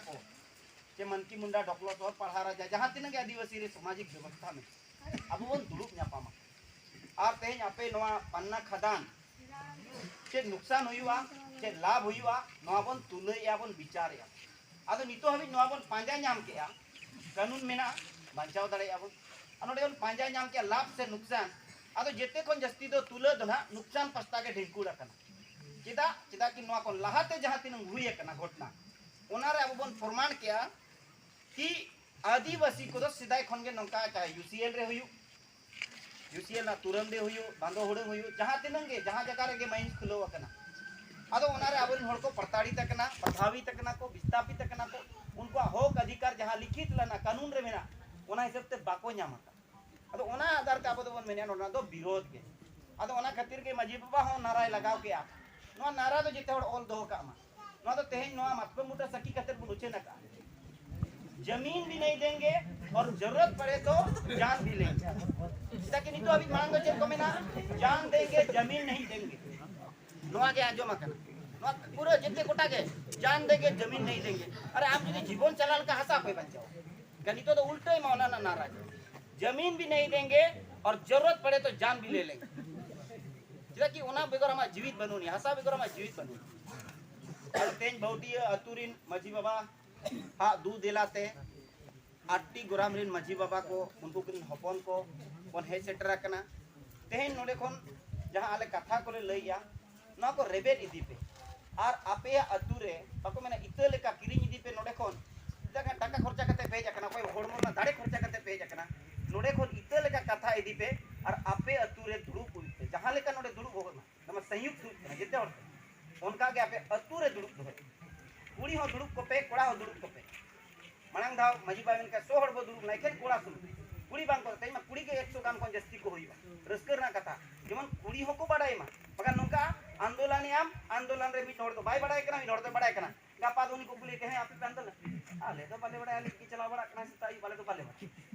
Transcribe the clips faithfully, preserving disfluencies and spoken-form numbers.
ᱠᱚ, ᱪᱮ ᱢᱟᱱᱠᱤ ᱢᱩᱱᱰᱟ, ᱰᱚᱠᱞᱚ ᱥᱚᱦᱚᱨ, ᱯᱟᱲᱦᱟ ᱨᱟᱡᱟ, ᱡᱟᱦᱟᱸ ᱛᱤᱱᱟᱹᱜ ᱜᱮ ᱟᱹᱫᱤᱵᱟᱹᱥᱤ ᱨᱮ ᱥᱟᱢᱟᱡᱤᱠ ᱵᱮᱵᱚᱥᱛᱷᱟ ᱢᱮᱱᱟᱜᱼᱟ, ᱟᱵᱚ ᱵᱚᱱ ᱫᱩᱲᱩᱵ ᱧᱟᱯᱟᱢᱟ᱾ ᱟᱨ ᱛᱮᱦᱮᱧ ᱟᱯᱮ ᱱᱚᱣᱟ ᱯᱟᱱᱱᱟ ᱠᱷᱟᱫᱟᱱ ᱪᱮᱫ ᱱᱩᱠᱥᱟᱱ ᱦᱩᱭᱩᱜᱼᱟ, ᱪᱮᱫ ᱞᱟᱵᱷ ᱦᱩᱭᱩᱜᱼᱟ, ᱱᱚᱣᱟ ᱵᱚᱱ ᱛᱩᱞᱟᱹᱭᱮᱜᱼᱟ, ᱵᱚᱱ ᱵᱤᱪᱟᱨᱮᱜᱼᱟ᱾ ᱟᱫᱚ ᱱᱤᱛᱚᱜ ᱦᱟᱹᱵᱤᱡ ᱱᱚᱣᱟ ᱵᱚᱱ ᱯᱟᱸᱡᱟ ᱧᱟᱢ ᱠᱮᱜᱼᱟ, ᱠᱟᱹᱱᱩᱱ ᱢᱮᱱᱟᱜᱼᱟ, ᱵᱟᱧᱪᱟᱣ ᱫᱟᱲᱮᱭᱟᱜᱼᱟ ᱵᱚᱱ᱾ ᱟᱨ ᱱᱚᱰᱮ ᱵᱚᱱ ᱯᱟᱸᱡᱟ ᱧᱟᱢ ᱠᱮᱜᱼᱟ ᱞᱟᱵᱷ ᱥᱮ ᱱᱩᱠᱥᱟᱱ᱾ ᱟᱫᱚ ᱡᱮᱛᱮ ᱠᱷᱚᱱ ᱡᱟᱹᱥᱛᱤ ᱫᱚ ᱛᱩᱞᱟᱹ ᱫᱚ ᱱᱟᱦᱟᱜ ᱱᱩᱠᱥᱟᱱ ᱯᱟᱥᱴᱟ ᱜᱮ ᱰᱷᱤᱝᱠᱩᱲ ᱟᱠᱟᱱᱟ᱾ ᱪᱮᱫᱟᱜ? ᱪᱮᱫᱟᱜ ᱠᱤ ᱱᱚᱣᱟ ᱠᱷᱚᱱ ᱞᱟᱦᱟᱛᱮ ᱡᱟᱦᱟᱸ ᱛᱤᱱᱟᱹᱜ ᱦᱩᱭ ᱟᱠᱟᱱᱟ ᱜᱷᱚᱴᱱᱟ, ᱚᱱᱟᱨᱮ ᱟᱵᱚ ᱵᱚᱱ ᱯᱨᱚᱢᱟᱱ ᱠᱮᱜᱼᱟ ᱠᱤ ᱟᱹᱫᱤᱵᱟᱹᱥᱤ ᱠᱚᱫᱚ ᱥᱮᱫᱟᱭ ᱠᱷᱚᱱ ᱜᱮ ᱱᱚᱝᱠᱟ, ᱪᱟᱦᱮ ᱭᱩ ᱥᱤ ᱮᱞ ᱨᱮ ᱦᱩᱭᱩᱜ, ᱭᱩ ᱥᱤ ᱮᱞ ᱨᱮᱱᱟᱜ ᱛᱩᱨᱟᱹᱢ ᱨᱮ ᱦᱩᱭᱩᱜ, ᱵᱟᱸᱫᱚ ᱦᱩᱲᱟᱹᱝ ᱦᱩᱭᱩᱜ, ᱡᱟᱦᱟᱸ ᱛᱤᱱᱟᱹᱜ ᱜᱮ, ᱡᱟᱦᱟᱸ ᱡᱟᱭᱜᱟ ᱨᱮᱜᱮ ᱢᱟᱭᱤᱱᱥ ᱠᱷᱩᱞᱟᱹᱣ ᱟᱠᱟᱱᱟ, ᱟᱫᱚ ᱚᱱᱟᱨᱮ ᱟᱵᱚᱨᱮᱱ ᱦᱚᱲ ᱠᱚ ᱯᱨᱚᱛᱟᱲᱤᱛ ᱟᱠᱟᱱᱟ, ᱯᱨᱚᱵᱷᱟᱵᱤᱛ ᱟᱠᱟᱱᱟ ᱠᱚ, ᱵᱤᱥᱛᱟᱯᱤᱛ ᱟᱠᱟᱱᱟ ᱠᱚ᱾ ᱩᱱᱠᱩᱣᱟᱜ ᱦᱚᱠ ᱚᱫᱷᱤᱠᱟᱨ ᱡᱟᱦᱟᱸ ᱞᱤᱠᱷᱤᱛ ᱞᱮᱱᱟ, ᱠᱟᱹᱱᱩᱱ ᱨᱮ ᱢᱮᱱᱟᱜ, ᱚᱱᱟ ᱦᱤᱥᱟᱹᱵ ᱛᱮ ᱵᱟᱠᱚ ᱧᱟᱢ ᱟᱠᱟᱫᱟ᱾ ᱟᱫᱚ ᱚᱱᱟ ᱟᱫᱷᱟᱨ ᱛᱮ ᱟᱵᱚ ᱫᱚᱵᱚᱱ ᱢᱮᱱᱮᱫᱼᱟ, ᱱᱚᱰᱮ ᱫᱚ ᱵᱤᱨᱳᱫᱷ ᱜᱮ᱾ ᱟᱫᱚ ᱚᱱᱟ ᱠᱷᱟᱹᱛᱤᱨ ᱜᱮ ᱢᱟᱹᱡᱷᱤ ᱵᱟᱵᱟ ᱦᱚᱸ ᱱᱟᱨᱟᱭ ᱞᱟᱜᱟᱣ ᱠᱮᱜᱼᱟ᱾ ᱱᱚᱣᱟ ᱱᱟᱨᱟ ᱫᱚ ᱡᱮᱛᱮ ᱦᱚᱲ ᱚᱞ ᱫᱚᱦᱚ ᱠᱟᱜ ᱢᱟ᱾ ᱱᱚᱣᱟ ᱫᱚ ᱛᱮᱦᱮᱧ ᱱᱚᱣᱟ ᱢᱟᱛᱠᱚᱢ ᱵᱩᱴᱟᱹ ᱥᱟᱹᱠᱷᱤ ᱠᱟᱛᱮ ᱵᱚᱱ ᱩᱪᱷᱟᱹᱱ ᱟᱠᱟᱫᱼᱟ, ᱡᱟᱢᱤᱱ ᱵᱷᱤ ᱱᱟᱦᱤᱸ ᱫᱮᱝᱜᱮ ᱚᱨ ᱡᱟᱨᱩᱨᱟᱛ ᱯᱟᱲᱮ ᱛᱚ ᱡᱟᱱ ᱵᱷᱤ ᱞᱮᱝᱜᱮ᱾ ᱪᱮᱫᱟᱜ ᱠᱤ ᱱᱤᱛᱚᱜ ᱦᱟᱹᱵᱤᱡ ᱢᱟᱲᱟᱝ ᱫᱚ ᱪᱮᱫ ᱠᱚ ᱢᱮᱱᱟ? ᱡᱟᱱ ᱫᱮᱝᱜᱮ ᱡᱟᱢᱤᱱ ᱱᱟᱦᱤᱸ ᱫᱮᱝᱜᱮ᱾ ᱱᱚᱣᱟ ᱜᱮ ᱟᱸᱡᱚᱢ ᱟᱠᱟᱱᱟ᱾ ᱱᱚᱣᱟ ᱯᱩᱨᱟᱹ ᱡᱮᱛᱮ ᱜᱚᱴᱟ ᱜᱮ ᱡᱟᱱ ᱫᱮᱝᱜᱮ ᱡᱟᱢᱤᱱ ᱱᱟᱦᱤᱸ ᱫᱮᱝᱜᱮ᱾ ᱟᱨᱮ, ᱟᱢ ᱡᱩᱫᱤ ᱡᱤᱵᱚᱱ ᱪᱟᱞᱟᱣ ᱞᱮᱠᱟ ᱦᱟᱥᱟ ᱚᱠᱚᱭ ᱵᱟᱧᱪᱟᱣᱟ? ᱮᱱᱠᱷᱟᱱ ᱱᱤᱛᱚᱜ ᱫᱚ ᱩᱞᱴᱟᱹᱭ ᱢᱟ ᱚᱱᱟ ᱨᱮᱱᱟᱜ ᱱᱟᱨᱟ ᱜᱮ᱾ ᱡᱟᱢᱤᱱ ᱵᱷᱤ ᱱᱟᱦᱤᱸ ᱫᱮᱝᱜᱮ ᱚᱨ ᱡᱟᱨᱩᱨᱟᱛ ᱯᱟᱲᱮ ᱛᱚ ᱡᱟᱱ ᱵᱷᱤ ᱞᱮ ᱞᱮᱝᱜᱮ᱾ ᱪᱮᱫᱟᱜ ᱠᱤ ᱚᱱᱟ ᱵᱮᱜᱚᱨ ᱟᱢᱟᱜ ᱡᱤᱣᱤᱫ ᱵᱟᱹᱱᱩᱜ ᱟᱹᱱᱤᱡ, ᱦᱟᱥᱟ ᱵᱮᱜᱚᱨ ᱟᱢᱟᱜ ᱡᱤᱣᱤᱫ ᱵᱟᱹᱱᱩᱜ ᱟᱹᱱᱤᱡ᱾ ᱟᱫᱚ ᱛᱮᱦᱮᱧ ᱵᱟᱹᱣᱰᱤᱭᱟᱹ ᱟᱹᱛᱩ ᱨᱤᱱ ᱢᱟᱹᱡᱷᱤ ᱵᱟᱵᱟ ᱦᱟᱜ ᱫᱩ ᱫᱮᱞᱟ ᱛᱮ ᱟᱴᱴᱤ ᱜᱚᱨᱟᱢ ᱨᱤᱱ ᱢᱟᱹᱡᱷᱤ ᱵᱟᱵᱟ ᱠᱚ, ᱩᱱᱠᱩ ᱠᱚᱨᱤᱱ ᱦᱚᱯᱚᱱ ᱠᱚ ᱵᱚᱱ ᱦᱮᱡ ᱥᱮᱴᱮᱨ ᱟᱠᱟᱱᱟ᱾ ᱛᱮᱦᱮᱧ ᱱᱚᱰᱮ ᱠᱷᱚᱱ ᱡᱟᱦᱟᱸ ᱟᱞᱮ ᱠᱟᱛᱷᱟ ᱠᱚᱞᱮ ᱞᱟᱹᱭᱮᱜᱼᱟ, ᱱᱚᱣᱟ ᱠᱚ ᱨᱮᱵᱮᱫ ᱤᱫᱤ ᱯᱮ᱾ ᱟᱨ ᱟᱯᱮᱭᱟᱜ ᱟᱹᱛᱩ ᱨᱮ, ᱵᱟᱠᱚ ᱢᱮᱱᱟ, ᱤᱛᱟᱹ ᱞᱮᱠᱟ ᱠᱤᱨᱤᱧ ᱤᱫᱤ ᱯᱮ ᱱᱚᱰᱮ ᱠᱷᱚᱱ᱾ ᱴᱟᱠᱟ, ᱴᱟᱠᱟ ᱠᱷᱚᱨᱪᱟ ᱠᱟᱛᱮ ᱯᱮ ᱦᱮᱡ ᱟᱠᱟᱱᱟ, ᱚᱠᱚᱭ ᱦᱚᱲᱢᱚ ᱨᱮᱱᱟᱜ ᱫᱟᱲᱮ ᱠᱷᱚᱨᱪᱟ ᱠᱟᱛᱮ ᱯᱮ ᱦᱮᱡ ᱟᱠᱟᱱᱟ᱾ ᱱᱚᱰᱮ ᱠᱷᱚᱱ ᱤᱛᱟᱹ ᱞᱮᱠᱟ ᱠᱟᱛᱷᱟ ᱤᱫᱤ ᱯᱮ ᱟᱨ ᱟᱯᱮ ᱟᱹᱛᱩ ᱨᱮ ᱫᱩᱲᱩᱵ ᱦᱩᱭᱩᱜ ᱯᱮ᱾ ᱡᱟᱦᱟᱸ ᱞᱮᱠᱟ ᱱᱚᱰᱮ ᱫᱩᱲᱩᱵ ᱦᱩᱭᱩᱜ ᱠᱟᱱᱟ, ᱱᱚᱣᱟ ᱥᱚᱝᱭᱩᱠᱛ ᱫᱩᱲᱩᱵ ᱠᱟᱱᱟ ᱡᱮᱛᱮ ᱦᱚᱲ ᱛᱮ, ᱚᱱᱠᱟ ᱜᱮ ᱟᱯᱮ ᱟᱹᱛᱩ ᱨᱮ ᱫᱩᱲᱩᱵ ᱫᱚᱦᱚᱭ ᱯᱮ᱾ ᱠᱩᱲᱤ ᱦᱚᱸ ᱫᱩᱲᱩᱵ ᱠᱚᱯᱮ, ᱠᱚᱲᱟ ᱦᱚᱸ ᱫᱩᱲᱩᱵ ᱠᱚᱯᱮ᱾ ᱢᱟᱲᱟᱝ ᱫᱷᱟᱣ ᱢᱟᱹᱡᱷᱤ ᱵᱟᱵᱟ ᱢᱮᱱ ᱠᱮᱫ, ᱥᱚ ᱦᱚᱲ ᱵᱚ ᱫᱩᱲᱩᱵ ᱞᱮᱱᱟ, ᱮᱠᱷᱮᱱ ᱠᱚᱲᱟ ᱥᱩᱢᱩᱝ᱾ ᱠᱩᱲᱤ ᱵᱟᱝ ᱠᱚ, ᱛᱮᱦᱮᱧ ᱢᱟ ᱠᱩᱲᱤ ᱜᱮ ᱮᱠᱥᱚ ᱜᱟᱱ ᱠᱷᱚᱱ ᱡᱟᱹᱥᱛᱤ ᱠᱚ ᱦᱩᱭᱩᱜᱼᱟ᱾ ᱨᱟᱹᱥᱠᱟᱹ ᱨᱮᱱᱟᱜ ᱠᱟᱛᱷᱟ, ᱡᱮᱢᱚᱱ ᱠᱩᱲᱤ ᱦᱚᱸᱠᱚ ᱵᱟᱰᱟᱭ ᱢᱟ᱾ ᱵᱟᱠᱷᱟᱱ ᱱᱚᱝᱠᱟ ᱟᱱᱫᱳᱞᱚᱱᱮᱜ ᱟᱢ, ᱟᱱᱫᱳᱞᱚᱱ ᱨᱮ ᱢᱤᱫ ᱦᱚᱲ ᱫᱚ ᱵᱟᱭ ᱵᱟᱲᱟᱭ ᱠᱟᱱᱟ, ᱢᱤᱫ ᱦᱚᱲ ᱫᱚᱭ ᱵᱟᱲᱟᱭ ᱠᱟᱱᱟ᱾ ᱜᱟᱯᱟ ᱫᱚ ᱩᱱᱤ ᱠᱚ ᱠᱩᱞᱤᱭᱮ ᱛᱮ, "ᱦᱮᱸ, ᱟᱯᱮ ᱯᱮ ᱟᱱᱫᱳᱞᱚᱱ?" "ᱟᱞᱮ ᱫᱚ ᱵᱟᱞᱮ ᱵᱟᱲᱟᱭᱟ, ᱟᱞᱮ ᱜᱮ ᱪᱟᱞᱟᱣ ᱵᱟᱲᱟᱜ ᱠᱟᱱᱟ ᱥᱮᱛᱟᱜ ᱟᱹᱭᱩᱵ, ᱟᱞᱮ ᱫᱚ ᱵᱟᱞᱮ ᱵᱟᱲᱟᱭᱟ᱾"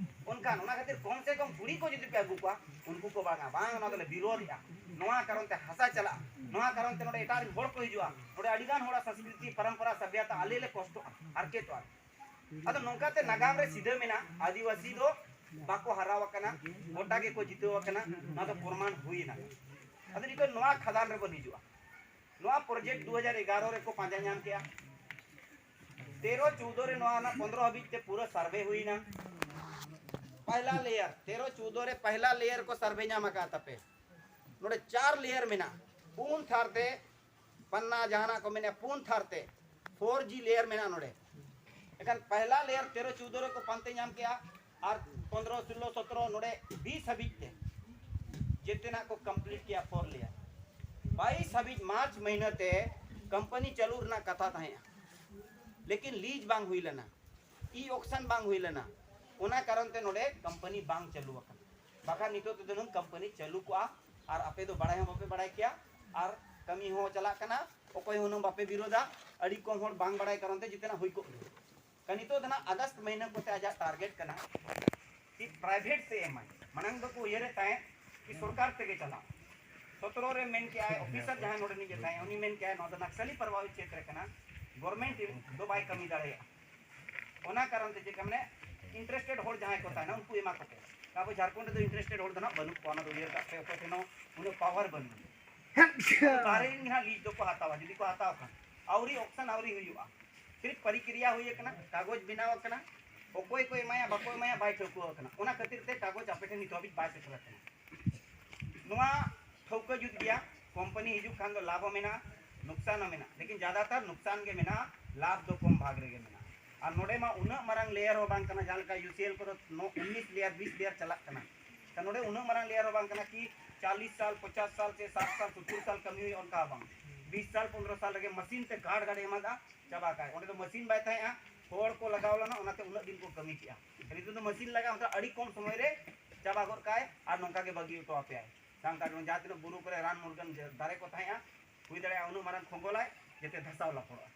ᱚᱱᱠᱟᱱ, ᱚᱱᱟ ᱠᱷᱟᱹᱛᱤᱨ ᱠᱚᱢ ᱥᱮ ᱠᱚᱢ ᱠᱩᱲᱤ ᱠᱚ ᱡᱩᱫᱤ ᱯᱮ ᱟᱹᱜᱩ ᱠᱚᱣᱟ, ᱩᱱᱠᱩ ᱠᱚ ᱵᱟᱝᱟ, ᱵᱟᱝ, ᱚᱱᱟ ᱫᱚᱞᱮ ᱵᱤᱨᱳᱫᱷᱮᱜᱼᱟ᱾ ᱱᱚᱣᱟ ᱠᱟᱨᱚᱱ ᱛᱮ ᱦᱟᱥᱟ ᱪᱟᱞᱟᱜᱼᱟ, ᱱᱚᱣᱟ ᱠᱟᱨᱚᱱ ᱛᱮ ᱱᱚᱰᱮ ᱮᱴᱟᱜ ᱨᱮᱱ ᱦᱚᱲ ᱠᱚ ᱦᱤᱡᱩᱜᱼᱟ, ᱱᱚᱰᱮ ᱟᱹᱰᱤ ᱜᱟᱱ ᱦᱚᱲᱟᱜ ᱥᱚᱝᱥᱠᱨᱤᱛᱤ, ᱯᱚᱨᱚᱢᱯᱚᱨᱟ, ᱥᱚᱵᱷᱭᱚᱛᱟ ᱟᱞᱮ ᱞᱮ ᱠᱚᱥᱴᱚᱜᱼᱟ, ᱦᱟᱨᱠᱮᱛᱚᱜᱼᱟ᱾ ᱟᱫᱚ ᱱᱚᱝᱠᱟᱛᱮ ᱱᱟᱜᱟᱢ ᱨᱮ ᱥᱤᱫᱷᱟᱹ ᱢᱮᱱᱟᱜᱼᱟ, ᱟᱹᱫᱤᱵᱟᱹᱥᱤ ᱫᱚ ᱵᱟᱠᱚ ᱦᱟᱨᱟᱣ ᱟᱠᱟᱱᱟ, ᱜᱚᱴᱟ ᱜᱮᱠᱚ ᱡᱤᱛᱟᱹᱣ ᱟᱠᱟᱱᱟ, ᱱᱚᱣᱟ ᱫᱚ ᱯᱨᱚᱢᱟᱱ ᱦᱩᱭᱮᱱᱟ᱾ ᱟᱫᱚ ᱱᱤᱛᱚᱜ ᱱᱚᱣᱟ ᱠᱷᱟᱫᱟᱱ ᱨᱮᱵᱚᱱ ᱦᱤᱡᱩᱜᱼᱟ᱾ ᱱᱚᱣᱟ ᱯᱨᱚᱡᱮᱠᱴ ᱫᱩ ᱦᱟᱡᱟᱨ ᱮᱜᱟᱨᱚ ᱨᱮᱠᱚ ᱯᱟᱸᱡᱟ ᱧᱟᱢ ᱠᱮᱜᱼᱟ, ᱛᱮᱨᱚ ᱪᱳᱣᱫᱚ ᱨᱮ ᱱᱚᱣᱟ ᱨᱮᱱᱟᱜ ᱯᱚᱱᱫᱽᱨᱚ ᱦᱟᱹᱵᱤᱡ ᱛᱮ ᱯᱩᱨᱟᱹ ᱥᱟᱨᱵᱷᱮ ᱦᱩᱭᱱᱟ᱾ ᱯᱟᱦᱞᱟ ᱞᱮᱭᱟᱨ, ᱛᱮᱨᱚ ᱪᱳᱣᱫᱚ ᱨᱮ ᱯᱟᱦᱞᱟ ᱞᱮᱭᱟᱨ ᱠᱚ ᱥᱟᱨᱵᱷᱮ ᱧᱟᱢ ᱟᱠᱟᱫ ᱛᱟᱯᱮ᱾ ᱱᱚᱰᱮ ᱪᱟᱨ ᱞᱮᱭᱟᱨ ᱢᱮᱱᱟᱜᱼᱟ, ᱯᱩᱱ ᱛᱷᱟᱨ ᱛᱮ ᱯᱟᱱᱱᱟ ᱡᱟᱦᱟᱱᱟᱜ ᱠᱚ ᱢᱮᱱᱟ, ᱯᱩᱱ ᱛᱷᱟᱨ ᱛᱮ ᱯᱷᱳᱨ ᱡᱤ ᱞᱮᱭᱟᱨ ᱢᱮᱱᱟᱜᱼᱟ ᱱᱚᱰᱮ᱾ ᱮᱱᱠᱷᱟᱱ ᱯᱟᱦᱞᱟ ᱞᱮᱭᱟᱨ ᱛᱮᱨᱚ ᱪᱳᱣᱫᱚ ᱨᱮᱠᱚ ᱯᱟᱱᱛᱮ ᱧᱟᱢ ᱠᱮᱜᱼᱟ, ᱟᱨ ᱯᱚᱱᱫᱽᱨᱚ, ᱥᱳᱞᱞᱳ, ᱥᱚᱛᱨᱚ, ᱱᱚᱰᱮ ᱵᱤᱥ ᱦᱟᱹᱵᱤᱡ ᱛᱮ ᱡᱮᱛᱮᱱᱟᱜ ᱠᱚ ᱠᱚᱢᱯᱞᱤᱴ ᱠᱮᱜᱼᱟ ᱯᱷᱳᱨ ᱞᱮᱭᱟᱨ᱾ ᱵᱟᱭᱤᱥ ᱦᱟᱹᱵᱤᱡ ᱢᱟᱨᱪ ᱢᱟᱹᱦᱱᱟᱹ ᱛᱮ ᱠᱳᱢᱯᱟᱱᱤ ᱪᱟᱹᱞᱩ ᱨᱮᱱᱟᱜ ᱠᱟᱛᱷᱟ ᱛᱟᱦᱮᱸᱜᱼᱟ, ᱞᱮᱠᱤᱱ ᱞᱤᱡ ᱵᱟᱝ ᱦᱩᱭ ᱞᱮᱱᱟ, ᱤ ᱚᱠᱥᱚᱱ ᱵᱟᱝ ᱦᱩᱭ ᱞᱮᱱᱟ, ᱚᱱᱟ ᱠᱟᱨᱚᱱ ᱛᱮ ᱱᱚᱰᱮ ᱠᱳᱢᱯᱟᱱᱤ ᱵᱟᱝ ᱪᱟᱹᱞᱩ ᱟᱠᱟᱱᱟ᱾ ᱵᱟᱠᱷᱟᱱ ᱱᱤᱛᱚᱜ ᱛᱮᱫᱚ ᱱᱩᱱ ᱠᱳᱢᱯᱟᱱᱤ ᱪᱟᱹᱞᱩ ᱠᱚᱜᱼᱟ᱾ ᱟᱨ ᱟᱯᱮ ᱫᱚ ᱵᱟᱲᱟᱭ ᱦᱚᱸ ᱵᱟᱯᱮ ᱵᱟᱲᱟᱭ ᱠᱮᱭᱟ, ᱟᱨ ᱠᱟᱹᱢᱤ ᱦᱚᱸ ᱪᱟᱞᱟᱜ ᱠᱟᱱᱟ, ᱚᱠᱚᱭ ᱦᱚᱸ ᱦᱩᱱᱟᱹᱝ ᱵᱟᱯᱮ ᱵᱤᱨᱳᱫᱟ᱾ ᱟᱹᱰᱤ ᱠᱚᱢ ᱦᱚᱲ ᱵᱟᱝ ᱵᱟᱲᱟᱭ ᱠᱟᱨᱚᱱ ᱛᱮ ᱡᱮᱛᱮᱱᱟᱜ ᱦᱩᱭ ᱠᱚᱜ ᱜᱮᱭᱟ᱾ ᱠᱟ-, ᱱᱤᱛᱚᱜ ᱫᱚ ᱱᱟᱜ ᱟᱜᱚᱥᱴ ᱢᱟᱹᱦᱱᱟᱹ ᱠᱚᱛᱮ ᱟᱡᱟᱜ ᱴᱟᱨᱜᱮᱴ ᱠᱟᱱᱟ ᱠᱤ ᱯᱨᱟᱭᱵᱷᱮᱴ ᱛᱮ ᱮᱢᱟᱭ᱾ ᱢᱟᱲᱟᱝ ᱫᱚᱠᱚ ᱩᱭᱦᱟᱹᱨᱮᱫ ᱛᱟᱦᱮᱸᱫ ᱠᱤ ᱥᱚᱨᱠᱟᱨ ᱛᱮᱜᱮ ᱪᱟᱞᱟᱜ᱾ ᱥᱚᱛᱨᱚ ᱨᱮ ᱢᱮᱱ ᱠᱮᱜᱼᱟᱭ, ᱚᱯᱷᱤᱥᱟᱨ ᱡᱟᱦᱟᱸᱭ ᱱᱚᱰᱮ ᱨᱤᱱᱤᱡ ᱮ ᱛᱟᱦᱮᱸᱫ, ᱩᱱᱤ ᱢᱮᱱ ᱠᱮᱜᱼᱟᱭ, ᱱᱚᱣᱟ ᱫᱚ ᱱᱟᱠᱥᱟᱞᱤ ᱯᱨᱚᱵᱷᱟᱵᱤᱛ ᱠᱷᱮᱛᱨᱮ ᱠᱟᱱᱟ, ᱜᱚᱵᱷᱚᱨᱱᱢᱮᱱᱴ ᱫᱚ ᱵᱟᱭ ᱠᱟᱹᱢᱤ ᱫᱟᱲᱮᱭᱟᱜᱼᱟ᱾ ᱚᱱᱟ ᱠᱟᱨᱚᱱ ᱛᱮ ᱪᱮᱫ ᱠᱟ ᱢᱟᱱᱮ ᱤᱱᱴᱟᱨᱮᱥᱴᱮᱰ ᱦᱚᱲ ᱡᱟᱦᱟᱸᱭ ᱠᱚ ᱛᱟᱦᱮᱱᱟ, ᱩᱱᱠᱩ ᱮᱢᱟ ᱠᱚᱯᱮ᱾ ᱟᱵᱚ ᱡᱷᱟᱲᱠᱷᱚᱸᱰ ᱨᱮᱫᱚ ᱤᱱᱴᱟᱨᱮᱥᱴᱮᱰ ᱦᱚᱲ ᱫᱚ ᱱᱟᱜ ᱵᱟᱹᱱᱩᱜ ᱠᱚᱣᱟ, ᱚᱱᱟ ᱫᱚ ᱩᱭᱦᱟᱹᱨ ᱠᱟᱜ ᱯᱮ, ᱚᱠᱚᱭ ᱴᱷᱮᱱ ᱦᱚᱸ ᱩᱱᱟᱹᱜ ᱯᱟᱣᱟᱨ ᱵᱟᱹᱱᱩᱜᱼᱟ᱾ ᱵᱟᱦᱨᱮ ᱨᱮᱱ ᱜᱮ ᱱᱟᱜ ᱞᱤᱡ ᱫᱚᱠᱚ ᱦᱟᱛᱟᱣᱟ, ᱡᱩᱫᱤ ᱠᱚ ᱦᱟᱛᱟᱣ ᱠᱷᱟᱱ᱾ ᱟᱹᱣᱨᱤ ᱚᱠᱥᱚᱱ ᱟᱹᱣᱨᱤ ᱦᱩᱭᱩᱜᱼᱟ, ᱥᱤᱨᱯ ᱯᱨᱚᱠᱨᱤᱭᱟ ᱦᱩᱭ ᱟᱠᱟᱱᱟ, ᱠᱟᱜᱚᱡᱽ ᱵᱮᱱᱟᱣ ᱟᱠᱟᱱᱟ, ᱚᱠᱚᱭ ᱠᱚ ᱮᱢᱟᱭᱟ ᱵᱟᱠᱚ ᱮᱢᱟᱭᱟ ᱵᱟᱭ ᱴᱷᱟᱹᱣᱠᱟᱹ ᱟᱠᱟᱱᱟ᱾ ᱚᱱᱟ ᱠᱷᱟᱹᱛᱤᱨ ᱛᱮ ᱠᱟᱜᱚᱡᱽ ᱟᱯᱮ ᱴᱷᱮᱱ ᱱᱤᱛ ᱦᱟᱹᱵᱤᱡ ᱵᱟᱭ ᱥᱮᱴᱮᱨ ᱟᱠᱟᱱᱟ᱾ ᱱᱚᱣᱟ ᱴᱷᱟᱹᱣᱠᱟᱹ ᱡᱩᱛ ᱜᱮᱭᱟ, ᱠᱳᱢᱯᱟᱱᱤ ᱦᱤᱡᱩᱜ ᱠᱷᱟᱱ ᱫᱚ ᱞᱟᱵᱷ ᱦᱚᱸ ᱢᱮᱱᱟᱜᱼᱟ, ᱱᱩᱠᱥᱟᱱ ᱦᱚᱸ ᱢᱮᱱᱟᱜᱼᱟ, ᱞᱮᱠᱤᱱ ᱡᱟᱫᱟᱛᱟᱨ ᱱᱩᱠᱥᱟᱱ ᱜᱮ ᱢᱮᱱᱟᱜᱼᱟ, ᱞᱟᱵᱷ ᱫᱚ ᱠᱚᱢ ᱵᱷᱟᱜᱽ ᱨᱮᱜᱮ ᱢᱮᱱᱟᱜᱼᱟ᱾ ᱟᱨ ᱱᱚᱰᱮ ᱢᱟ ᱩᱱᱟᱹᱜ ᱢᱟᱨᱟᱝ ᱞᱮᱭᱟᱨ ᱦᱚᱸ ᱵᱟᱝ ᱠᱟᱱᱟ, ᱡᱟᱦᱟᱸ ᱞᱮᱠᱟ ᱤᱭᱩ ᱥᱤ ᱮᱞ ᱠᱚᱫᱚ ᱱᱚ-, ᱩᱱᱤᱥ ᱞᱮᱭᱟᱨ, ᱵᱤᱥ ᱞᱮᱭᱟᱨ ᱪᱟᱞᱟᱜ ᱠᱟᱱᱟ᱾ ᱛᱚ ᱱᱚᱰᱮ ᱩᱱᱟᱹᱜ ᱢᱟᱨᱟᱝ ᱞᱮᱭᱟᱨ ᱦᱚᱸ ᱵᱟᱝ ᱠᱟᱱᱟ ᱠᱤ ᱪᱟᱞᱤᱥ ᱥᱟᱞ, ᱯᱚᱪᱟᱥ ᱥᱟᱞ ᱥᱮ ᱥᱟᱴ ᱥᱟᱞ, ᱥᱚᱛᱛᱚᱨ ᱥᱟᱞ ᱠᱟᱹᱢᱤ ᱦᱩᱭᱩᱜᱼᱟ, ᱚᱱᱠᱟ ᱦᱚᱸ ᱵᱟᱝ᱾ ᱵᱤᱥ ᱥᱟᱞ, ᱯᱚᱱᱫᱽᱨᱚ ᱥᱟᱞ ᱨᱮᱜᱮ ᱢᱟᱥᱤᱱ ᱛᱮ ᱜᱟᱲ ᱜᱟᱲ ᱮᱢᱟᱫᱟ, ᱪᱟᱵᱟ ᱠᱟᱜᱼᱟᱭ᱾ ᱚᱸᱰᱮ ᱫᱚ ᱢᱟᱥᱤᱱ ᱵᱟᱭ ᱛᱟᱦᱮᱸᱜᱼᱟ, ᱦᱚᱲ ᱠᱚ ᱞᱟᱜᱟᱣ ᱞᱮᱱᱟ, ᱚᱱᱟᱛᱮ ᱩᱱᱟᱹᱜ ᱫᱤᱱ ᱠᱚ ᱠᱟᱹᱢᱤ ᱠᱮᱜᱼᱟ᱾ ᱱᱤᱛᱚᱜ ᱫᱚ ᱢᱟᱥᱤᱱ ᱞᱟᱜᱟᱣ, ᱚᱱᱟᱛᱮ ᱟᱹᱰᱤ ᱠᱚᱢ ᱥᱚᱢᱚᱭ ᱨᱮ ᱪᱟᱵᱟ ᱜᱚᱫ ᱠᱟᱜᱼᱟᱭ ᱟᱨ ᱱᱚᱝᱠᱟ ᱜᱮ ᱵᱟᱹᱜᱤ ᱦᱚᱴᱚ ᱟᱯᱮᱭᱟᱭ᱾ ᱥᱟᱱᱛᱟᱲ ᱡᱟᱦᱟᱸ ᱛᱤᱱᱟᱹᱜ ᱵᱩᱨᱩ ᱠᱚᱨᱮ ᱨᱟᱱ ᱢᱩᱨᱜᱟᱹᱱ ᱫᱟᱨᱮ ᱠᱚ ᱛᱟᱦᱮᱸᱜᱼᱟ, ᱦᱩᱭ ᱫᱟᱲᱮᱭᱟᱜᱼᱟ ᱩᱱᱟᱹᱜ ᱢᱟᱨᱟᱝ ᱠᱷᱚᱸᱜᱚᱞᱟᱭ, ᱡᱟᱛᱮ ᱫᱷᱟᱥᱟᱣ ᱞᱟᱯᱷᱚᱲᱚᱜᱼᱟ᱾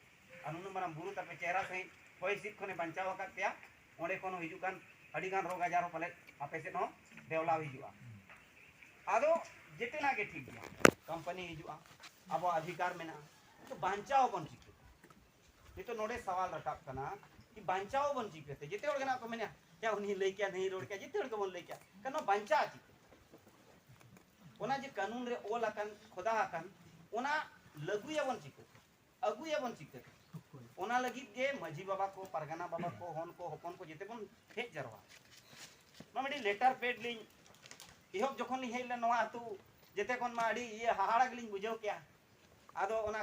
ᱟᱨ ᱩᱱᱟᱹᱜ ᱢᱟᱨᱟᱝ ᱵᱩᱨᱩ ᱛᱟᱯᱮ ᱪᱮᱦᱨᱟ ᱥᱟᱺᱦᱤᱡ ᱦᱚᱭ ᱦᱤᱸᱥᱤᱫ ᱠᱷᱚᱱᱮ ᱵᱟᱧᱪᱟᱣ ᱟᱠᱟᱫ ᱯᱮᱭᱟ, ᱚᱸᱰᱮ ᱠᱷᱚᱱ ᱦᱚᱸ ᱦᱤᱡᱩᱜ ᱠᱟᱱ ᱟᱹᱰᱤ ᱜᱟᱱ ᱨᱳᱜᱽ ᱟᱡᱟᱨ ᱦᱚᱸ ᱯᱟᱞᱮᱫ ᱟᱯᱮ ᱥᱮᱫ ᱦᱚᱸ ᱰᱮᱣᱞᱟᱣ ᱦᱤᱡᱩᱜᱼᱟ᱾ ᱟᱫᱚ ᱡᱮᱛᱮᱱᱟᱜ ᱜᱮ ᱴᱷᱤᱠ ᱜᱮᱭᱟ, ᱠᱳᱢᱯᱟᱱᱤ ᱦᱤᱡᱩᱜᱼᱟ, ᱟᱵᱚᱣᱟᱜ ᱚᱫᱷᱤᱠᱟᱨ ᱢᱮᱱᱟᱜᱼᱟ, ᱛᱚ ᱵᱟᱧᱪᱟᱣ ᱟᱵᱚᱱ ᱪᱤᱠᱟᱹᱛᱮ? ᱱᱤᱛᱚᱜ ᱱᱚᱰᱮ ᱥᱟᱣᱟᱞ ᱨᱟᱠᱟᱵ ᱠᱟᱱᱟ ᱠᱤ ᱵᱟᱧᱪᱟᱣ ᱟᱵᱚᱱ ᱪᱤᱠᱟᱹᱛᱮ? ᱡᱮᱛᱮ ᱦᱚᱲ ᱜᱮ ᱱᱟᱜ ᱠᱚ ᱢᱮᱱᱟ, ᱭᱟ ᱩᱱᱤ ᱞᱟᱹᱭ ᱠᱮᱭᱟ, ᱱᱟᱹᱭ ᱨᱚᱲ ᱠᱮᱭᱟ, ᱡᱮᱛᱮ ᱦᱚᱲ ᱜᱮᱵᱚᱱ ᱞᱟᱹᱭ ᱠᱮᱭᱟ, ᱠᱟᱨᱚᱱ ᱵᱟᱧᱪᱟᱣ ᱪᱤᱠᱟᱹᱛᱮ? ᱚᱱᱟ ᱡᱮ ᱠᱟᱹᱱᱩᱱ ᱨᱮ ᱚᱞ ᱟᱠᱟᱱ, ᱠᱷᱚᱫᱟ ᱟᱠᱟᱱ, ᱚᱱᱟ ᱞᱟᱹᱜᱩᱭᱟᱵᱚᱱ ᱪᱤᱠᱟᱹᱛᱮ? ᱟᱹᱜᱩᱭᱟᱵᱚᱱ ᱪᱤᱠᱟᱹᱛᱮ? ᱚᱱᱟ ᱞᱟᱹᱜᱤᱫ ᱜᱮ ᱢᱟᱹᱡᱷᱤ ᱵᱟᱵᱟ ᱠᱚ, ᱯᱟᱨᱜᱟᱱᱟ ᱵᱟᱵᱟ ᱠᱚ, ᱦᱚᱱ ᱠᱚ, ᱦᱚᱯᱚᱱ ᱠᱚ ᱡᱮᱛᱮ ᱵᱚᱱ ᱦᱮᱡ ᱡᱟᱨᱣᱟ᱾ ᱱᱚᱣᱟ ᱢᱤᱫᱴᱤᱡ ᱞᱮᱴᱟᱨ ᱯᱮᱰ ᱞᱤᱧ ᱮᱦᱚᱵ ᱡᱚᱠᱷᱚᱱ ᱞᱤᱧ ᱦᱮᱡ ᱞᱮᱱᱟ ᱱᱚᱣᱟ ᱟᱹᱛᱩ, ᱡᱮᱛᱮ ᱠᱷᱚᱱ ᱢᱟ ᱟᱹᱰᱤ ᱤᱭᱟᱹ ᱦᱟᱦᱟᱲᱟ ᱜᱮᱞᱤᱧ ᱵᱩᱡᱷᱟᱹᱣ ᱠᱮᱜᱼᱟ᱾ ᱟᱫᱚ ᱚᱱᱟ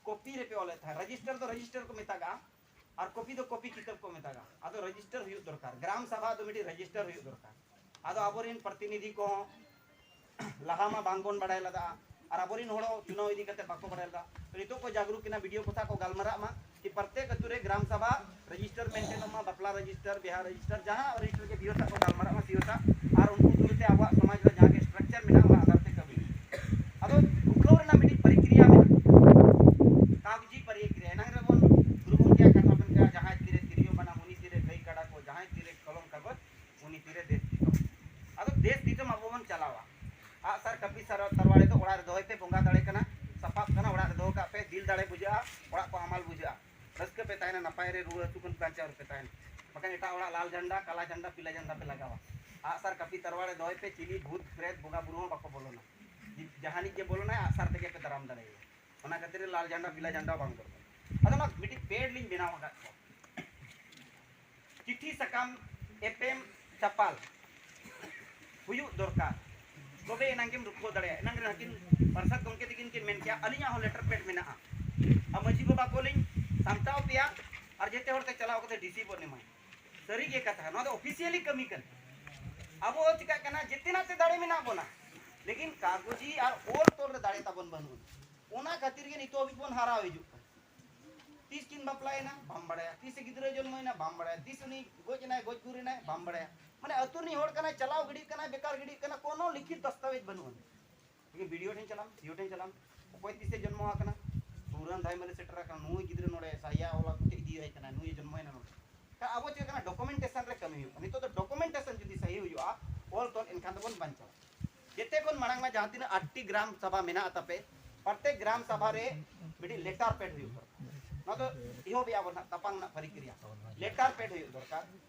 ᱠᱚᱯᱤ ᱨᱮᱯᱮ ᱚᱞᱮᱫ ᱛᱟᱦᱮᱸᱫ, ᱨᱮᱡᱤᱥᱴᱟᱨ ᱫᱚ ᱨᱮᱡᱤᱥᱴᱟᱨ ᱠᱚ ᱢᱮᱛᱟᱜᱼᱟ, ᱟᱨ ᱠᱚᱯᱤ ᱫᱚ ᱠᱚᱯᱤ ᱠᱤᱛᱟᱹᱵ ᱠᱚ ᱢᱮᱛᱟᱜᱼᱟ᱾ ᱟᱫᱚ ᱨᱮᱡᱤᱥᱴᱟᱨ ᱦᱩᱭᱩᱜ ᱫᱚᱨᱠᱟᱨ, ᱜᱨᱟᱢ ᱥᱟᱵᱷᱟ ᱫᱚ ᱢᱤᱫᱴᱤᱡ ᱨᱮᱡᱤᱥᱴᱟᱨ ᱦᱩᱭᱩᱜ ᱫᱚᱨᱠᱟᱨ᱾ ᱟᱫᱚ ᱟᱵᱚᱨᱮᱱ ᱯᱨᱚᱛᱤᱱᱤᱫᱷᱤ ᱠᱚᱦᱚᱸ ᱞᱟᱦᱟ ᱢᱟ ᱵᱟᱝ ᱵᱚᱱ ᱵᱟᱲᱟᱭ ᱞᱮᱫᱟ, ᱟᱨ ᱟᱵᱚᱨᱮᱱ ᱦᱚᱲ ᱪᱩᱱᱟᱣ ᱤᱫᱤ ᱠᱟᱛᱮ ᱵᱟᱠᱚ ᱵᱟᱲᱟᱭ ᱞᱮᱫᱟ᱾ ᱛᱚ ᱱᱤᱛᱚᱜ ᱠᱚ ᱡᱟᱜᱽᱨᱩᱠ ᱮᱱᱟ, ᱵᱤᱰᱤᱳ ᱠᱚ ᱥᱟᱶ ᱠᱚ ᱜᱟᱞᱢᱟᱨᱟᱜ ᱢᱟ ᱠᱤ ᱯᱨᱚᱛᱮᱠ ᱟᱹᱛᱩ ᱨᱮ ᱜᱨᱟᱢ ᱥᱟᱵᱷᱟ ᱨᱮᱡᱤᱥᱴᱟᱨ ᱢᱮᱱᱴᱮᱱᱚᱜ ᱢᱟ, ᱵᱟᱯᱞᱟ ᱨᱮᱡᱤᱥᱴᱟᱨ, ᱵᱤᱦᱟ ᱨᱮᱡᱤᱥᱴᱟᱨ, ᱡᱟᱦᱟᱸ ᱨᱮᱡᱤᱥᱴᱟᱨ ᱜᱮ ᱵᱤᱭᱳ ᱥᱟᱶ ᱠᱚ ᱜᱟᱞᱢᱟᱨᱟᱜ ᱢᱟ, ᱥᱤᱭᱳ ᱥᱟᱶ, ᱟᱨ ᱩᱱᱠᱩ ᱫᱩᱲᱩᱵ ᱛᱮ ᱟᱵᱚᱣᱟᱜ ᱥᱚᱢᱟᱡᱽ ᱨᱮ ᱡᱟᱦᱟᱸ ᱜᱮ ᱥᱴᱨᱟᱠᱪᱟᱨ ᱢᱮᱱᱟᱜᱼᱟ ᱚᱱᱟ ᱟᱫᱷᱟᱨ ᱛᱮ ᱠᱟᱹᱢᱤ᱾ ᱟᱫᱚ ᱩᱛᱷᱞᱟᱹᱣ ᱨᱮᱱᱟᱜ ᱢᱤᱫᱴᱤᱡ ᱯᱨᱚᱠᱨᱤᱭᱟ ᱢᱮᱱᱟᱜᱼᱟ, ᱠᱟᱜᱽᱡᱤ ᱯᱨᱚᱠᱨᱤᱭᱟ᱾ ᱮᱱᱟᱝ ᱨᱮᱵᱚᱱ ᱜᱩᱨᱩ ᱜᱚᱢᱠᱮᱭᱟᱜ ᱠᱟᱛᱷᱟ ᱵᱚᱱ ᱠᱮᱭᱟ, ᱡᱟᱦᱟᱸᱭ ᱛᱤᱨᱮ ᱛᱤᱨᱭᱳ ᱵᱟᱱᱟᱢ, ᱩᱱᱤ ᱛᱤᱨᱮ ᱜᱟᱹᱭ ᱠᱟᱰᱟ ᱠᱚ, ᱡᱟᱦᱟᱸᱭ ᱛᱤᱨᱮ ᱠᱚᱞᱚᱢ ᱠᱟᱜᱚᱡᱽ, ᱩᱱᱤ ᱛᱤᱨᱮ ᱫᱮᱥ ᱫᱤᱥᱚᱢ᱾ ᱟᱫᱚ ᱫᱮᱥ ᱫᱤᱥᱚᱢ ᱟᱵᱚ ᱵᱚᱱ ᱪᱟᱞᱟᱣᱟ᱾ ᱟᱜᱼᱥᱟᱨ ᱠᱟᱹᱯᱤ ᱥᱟᱨ ᱛᱟᱨᱣᱟᱲᱤ ᱫᱚ ᱚᱲᱟᱜ ᱨᱮ ᱫᱚᱦᱚᱭ ᱯᱮ, ᱵᱚᱸᱜᱟ ᱫᱟᱲᱮ ᱠᱟᱱᱟ, ᱥᱟᱯᱟᱵ ᱠᱟᱱᱟ, ᱚᱲᱟᱜ ᱨᱮ ᱫᱚᱦᱚ ᱠᱟᱜ ᱯᱮ, ᱫᱤᱞ ᱫᱟᱲᱮ ᱵᱩᱡᱷᱟᱹᱜᱼᱟ, ᱚᱲᱟᱜ ᱠᱚ ᱦᱟᱢᱟᱞ ᱵᱩᱡᱷᱟᱹᱜᱼᱟ, ᱨᱟᱹᱥᱠᱟᱹ ᱯᱮ ᱛᱟᱦᱮᱱᱟ, ᱱᱟᱯᱟᱭ ᱨᱮ ᱨᱩᱣᱟᱹ ᱦᱟᱹᱥᱩ ᱠᱷᱚᱱ ᱵᱟᱧᱪᱟᱣ ᱨᱮᱯᱮ ᱛᱟᱦᱮᱱᱟ᱾ ᱵᱟᱠᱷᱟᱱ ᱮᱴᱟᱜ ᱚᱲᱟᱜ ᱞᱟᱞ ᱡᱷᱟᱱᱰᱟ, ᱠᱟᱞᱟ ᱡᱷᱟᱱᱰᱟ, ᱯᱤᱞᱟ ᱡᱷᱟᱱᱰᱟ ᱯᱮ ᱞᱟᱜᱟᱣᱟ᱾ ᱟᱜᱼᱥᱟᱨ ᱠᱟᱹᱯᱤ ᱛᱟᱨᱣᱟᱲᱮ ᱫᱚᱦᱚᱭ ᱯᱮ, ᱪᱤᱞᱤ ᱵᱷᱩᱛ ᱯᱨᱮᱛ ᱵᱚᱸᱜᱟ ᱵᱩᱨᱩ ᱦᱚᱸ ᱵᱟᱠᱚ ᱵᱚᱞᱚᱱᱟ᱾ ᱡᱟᱦᱟᱱᱤᱡ ᱜᱮ ᱵᱚᱞᱚᱱᱟᱭ, ᱟᱜᱼᱥᱟᱨ ᱛᱮᱜᱮ ᱯᱮ ᱫᱟᱨᱟᱢ ᱫᱟᱲᱮᱭᱟᱭᱟ᱾ ᱚᱱᱟ ᱠᱷᱟᱹᱛᱤᱨ ᱞᱟᱞ ᱡᱷᱟᱱᱰᱟ ᱯᱤᱞᱟ ᱡᱷᱟᱱᱰᱟ ᱵᱟᱝ ᱫᱚᱨᱠᱟᱨ᱾ ᱟᱫᱚ ᱚᱱᱟ ᱢᱤᱫᱴᱤᱡ ᱯᱮᱰ ᱞᱤᱧ ᱵᱮᱱᱟᱣ ᱟᱠᱟᱫ ᱠᱚᱣᱟ, ᱪᱤᱴᱷᱤ ᱥᱟᱠᱟᱢ ᱮᱯᱮᱢ ᱪᱟᱯᱟᱞ ᱦᱩᱭᱩᱜ ᱫᱚᱨᱠᱟᱨ, ᱛᱚᱵᱮ ᱮᱱᱟᱝ ᱜᱮᱢ ᱨᱩᱠᱷᱟᱹᱣ ᱫᱟᱲᱮᱭᱟᱜᱼᱟ᱾ ᱮᱱᱟᱝ ᱨᱮ ᱟᱹᱠᱤᱱ ᱯᱟᱨᱥᱟᱫ ᱜᱚᱢᱠᱮ ᱛᱟᱹᱠᱤᱱ ᱠᱤᱱ ᱢᱮᱱ ᱠᱮᱜᱼᱟ, ᱟᱹᱞᱤᱧᱟᱜ ᱦᱚᱸ ᱞᱮᱴᱟᱨ ᱯᱮᱰ ᱢᱮᱱᱟᱜᱼᱟ, ᱟᱨ ᱢᱟᱹᱡᱷᱤ ᱵᱟᱵᱟ ᱠᱚᱞᱤᱧ ᱥᱟᱢᱴᱟᱣ ᱯᱮᱭᱟ, ᱟᱨ ᱡᱮᱛᱮ ᱦᱚᱲ ᱛᱮ ᱪᱟᱞᱟᱣ ᱠᱟᱛᱮ ᱰᱤᱥᱤ ᱵᱚᱱ ᱮᱢᱟᱭᱟ᱾ ᱥᱟᱹᱨᱤ ᱜᱮ ᱠᱟᱛᱷᱟ, ᱱᱚᱣᱟ ᱫᱚ ᱚᱯᱷᱤᱥᱤᱭᱟᱞᱤ ᱠᱟᱹᱢᱤ ᱠᱟᱱᱟ᱾ ᱟᱵᱚ ᱪᱤᱠᱟᱜ ᱠᱟᱱᱟ, ᱡᱮᱛᱮᱱᱟᱜ ᱛᱮ ᱫᱟᱲᱮ ᱢᱮᱱᱟᱜ ᱵᱚᱱᱟ, ᱞᱮᱠᱤᱱ ᱠᱟᱜᱚᱡᱤ ᱟᱨ ᱚᱞ ᱛᱚᱞ ᱨᱮ ᱫᱟᱲᱮ ᱛᱟᱵᱚᱱ ᱵᱟᱹᱱᱩᱜᱼᱟ᱾ ᱚᱱᱟ ᱠᱷᱟᱹᱛᱤᱨ ᱜᱮ ᱱᱤᱛᱚᱜ ᱦᱟᱹᱵᱤᱡ ᱵᱚᱱ ᱦᱟᱨᱟᱣ ᱦᱤᱡᱩᱜ ᱠᱟᱱᱟ᱾ ᱛᱤᱥ ᱠᱤᱱ ᱵᱟᱯᱞᱟᱭᱮᱱᱟ, ᱵᱟᱢ ᱵᱟᱲᱟᱭᱟ᱾ ᱛᱤᱥ ᱜᱤᱫᱽᱨᱟᱹ ᱡᱚᱱᱢᱚᱭᱮᱱᱟ, ᱵᱟᱢ ᱵᱟᱲᱟᱭᱟ᱾ ᱛᱤᱥ ᱩᱱᱤ ᱜᱚᱡ ᱮᱱᱟᱭ, ᱜᱚᱡ ᱜᱩᱨ ᱮᱱᱟᱭ, ᱵᱟᱢ ᱵᱟᱲᱟᱭᱟ᱾ ᱢᱟᱱᱮ ᱟᱹᱛᱩ ᱨᱤᱱᱤᱡ ᱦᱚᱲ ᱠᱟᱱᱟᱭ, ᱪᱟᱞᱟᱣ ᱜᱤᱰᱤᱜ ᱠᱟᱱᱟᱭ, ᱵᱮᱠᱟᱨ ᱜᱤᱰᱤᱜ ᱠᱟᱱᱟ, ᱠᱳᱱᱳ ᱞᱤᱠᱷᱤᱛ ᱫᱟᱥᱛᱟᱣᱮᱡᱽ ᱵᱟᱹᱱᱩᱜ ᱟᱹᱱᱤᱡ᱾ ᱞᱮᱠᱤᱱ ᱵᱤᱰᱤᱳ ᱴᱷᱮᱱ ᱪᱟᱞᱟᱜ ᱟᱢ, ᱥᱤᱭᱳ ᱴᱷᱮᱱ ᱪᱟᱞᱟᱜ ᱟᱢ, ᱚᱠᱚᱭ ᱛᱤᱥᱮ ᱡᱚᱱᱢᱚ ᱟᱠᱟᱱᱟ, ᱥᱩᱨᱟᱱ ᱫᱷᱟᱭ ᱢᱟᱹᱞᱤ ᱥᱮᱴᱮᱨ ᱟᱠᱟᱱᱟ, ᱱᱩᱭ ᱜᱤᱫᱽᱨᱟᱹ ᱱᱚᱰᱮ ᱥᱟᱦᱤᱭᱟ ᱚᱞᱟ ᱠᱚ ᱪᱮᱫ ᱤᱫᱤ ᱟᱭ ᱠᱟᱱᱟ, ᱱᱩᱭ ᱡᱚᱱᱢᱚᱭᱮᱱᱟ ᱱᱚᱰᱮ᱾ ᱠᱟ-, ᱟᱵᱚ ᱪᱮᱫ ᱠᱟᱱᱟ, ᱰᱚᱠᱩᱢᱮᱱᱴᱮᱥᱚᱱ ᱨᱮ ᱠᱟᱹᱢᱤ ᱦᱩᱭᱩᱜᱼᱟ᱾ ᱱᱤᱛᱚᱜ ᱫᱚ ᱰᱚᱠᱩᱢᱮᱱᱴᱮᱥᱚᱱ ᱡᱩᱫᱤ ᱥᱟᱦᱤ ᱦᱩᱭᱩᱜᱼᱟ, ᱚᱞ ᱛᱚᱞ, ᱮᱱᱠᱷᱟᱱ ᱫᱚᱵᱚᱱ ᱵᱟᱧᱪᱟᱣᱟ᱾ ᱡᱮᱛᱮ ᱠᱷᱚᱱ ᱢᱟᱲᱟᱝ ᱡᱟᱦᱟᱸ ᱛᱤᱱᱟᱹᱜ ᱟᱴ ᱴᱤ ᱜᱨᱟᱢ ᱥᱟᱵᱷᱟ ᱢᱮᱱᱟᱜ ᱛᱟᱯᱮ, ᱯᱨᱚᱛᱮᱠ ᱜᱨᱟᱢ ᱥᱟᱵᱷᱟ ᱨᱮ ᱢᱤᱫᱴᱤᱡ ᱞᱮᱴᱟᱨ ᱯᱮᱰ ᱦᱩᱭᱩᱜ ᱫᱚᱨᱠᱟᱨ᱾ ᱱᱚᱣᱟ ᱫᱚ ᱮᱦᱚᱵᱮᱜᱼᱟ ᱵᱚᱱ ᱦᱟᱸᱜ, ᱛᱟᱯᱟᱝ ᱨᱮᱱᱟᱜ ᱯᱨᱚᱠᱨᱤᱭᱟ᱾ ᱞᱮᱴᱟᱨ ᱯᱮᱰ ᱦᱩᱭᱩᱜ ᱫᱚᱨᱠᱟᱨ᱾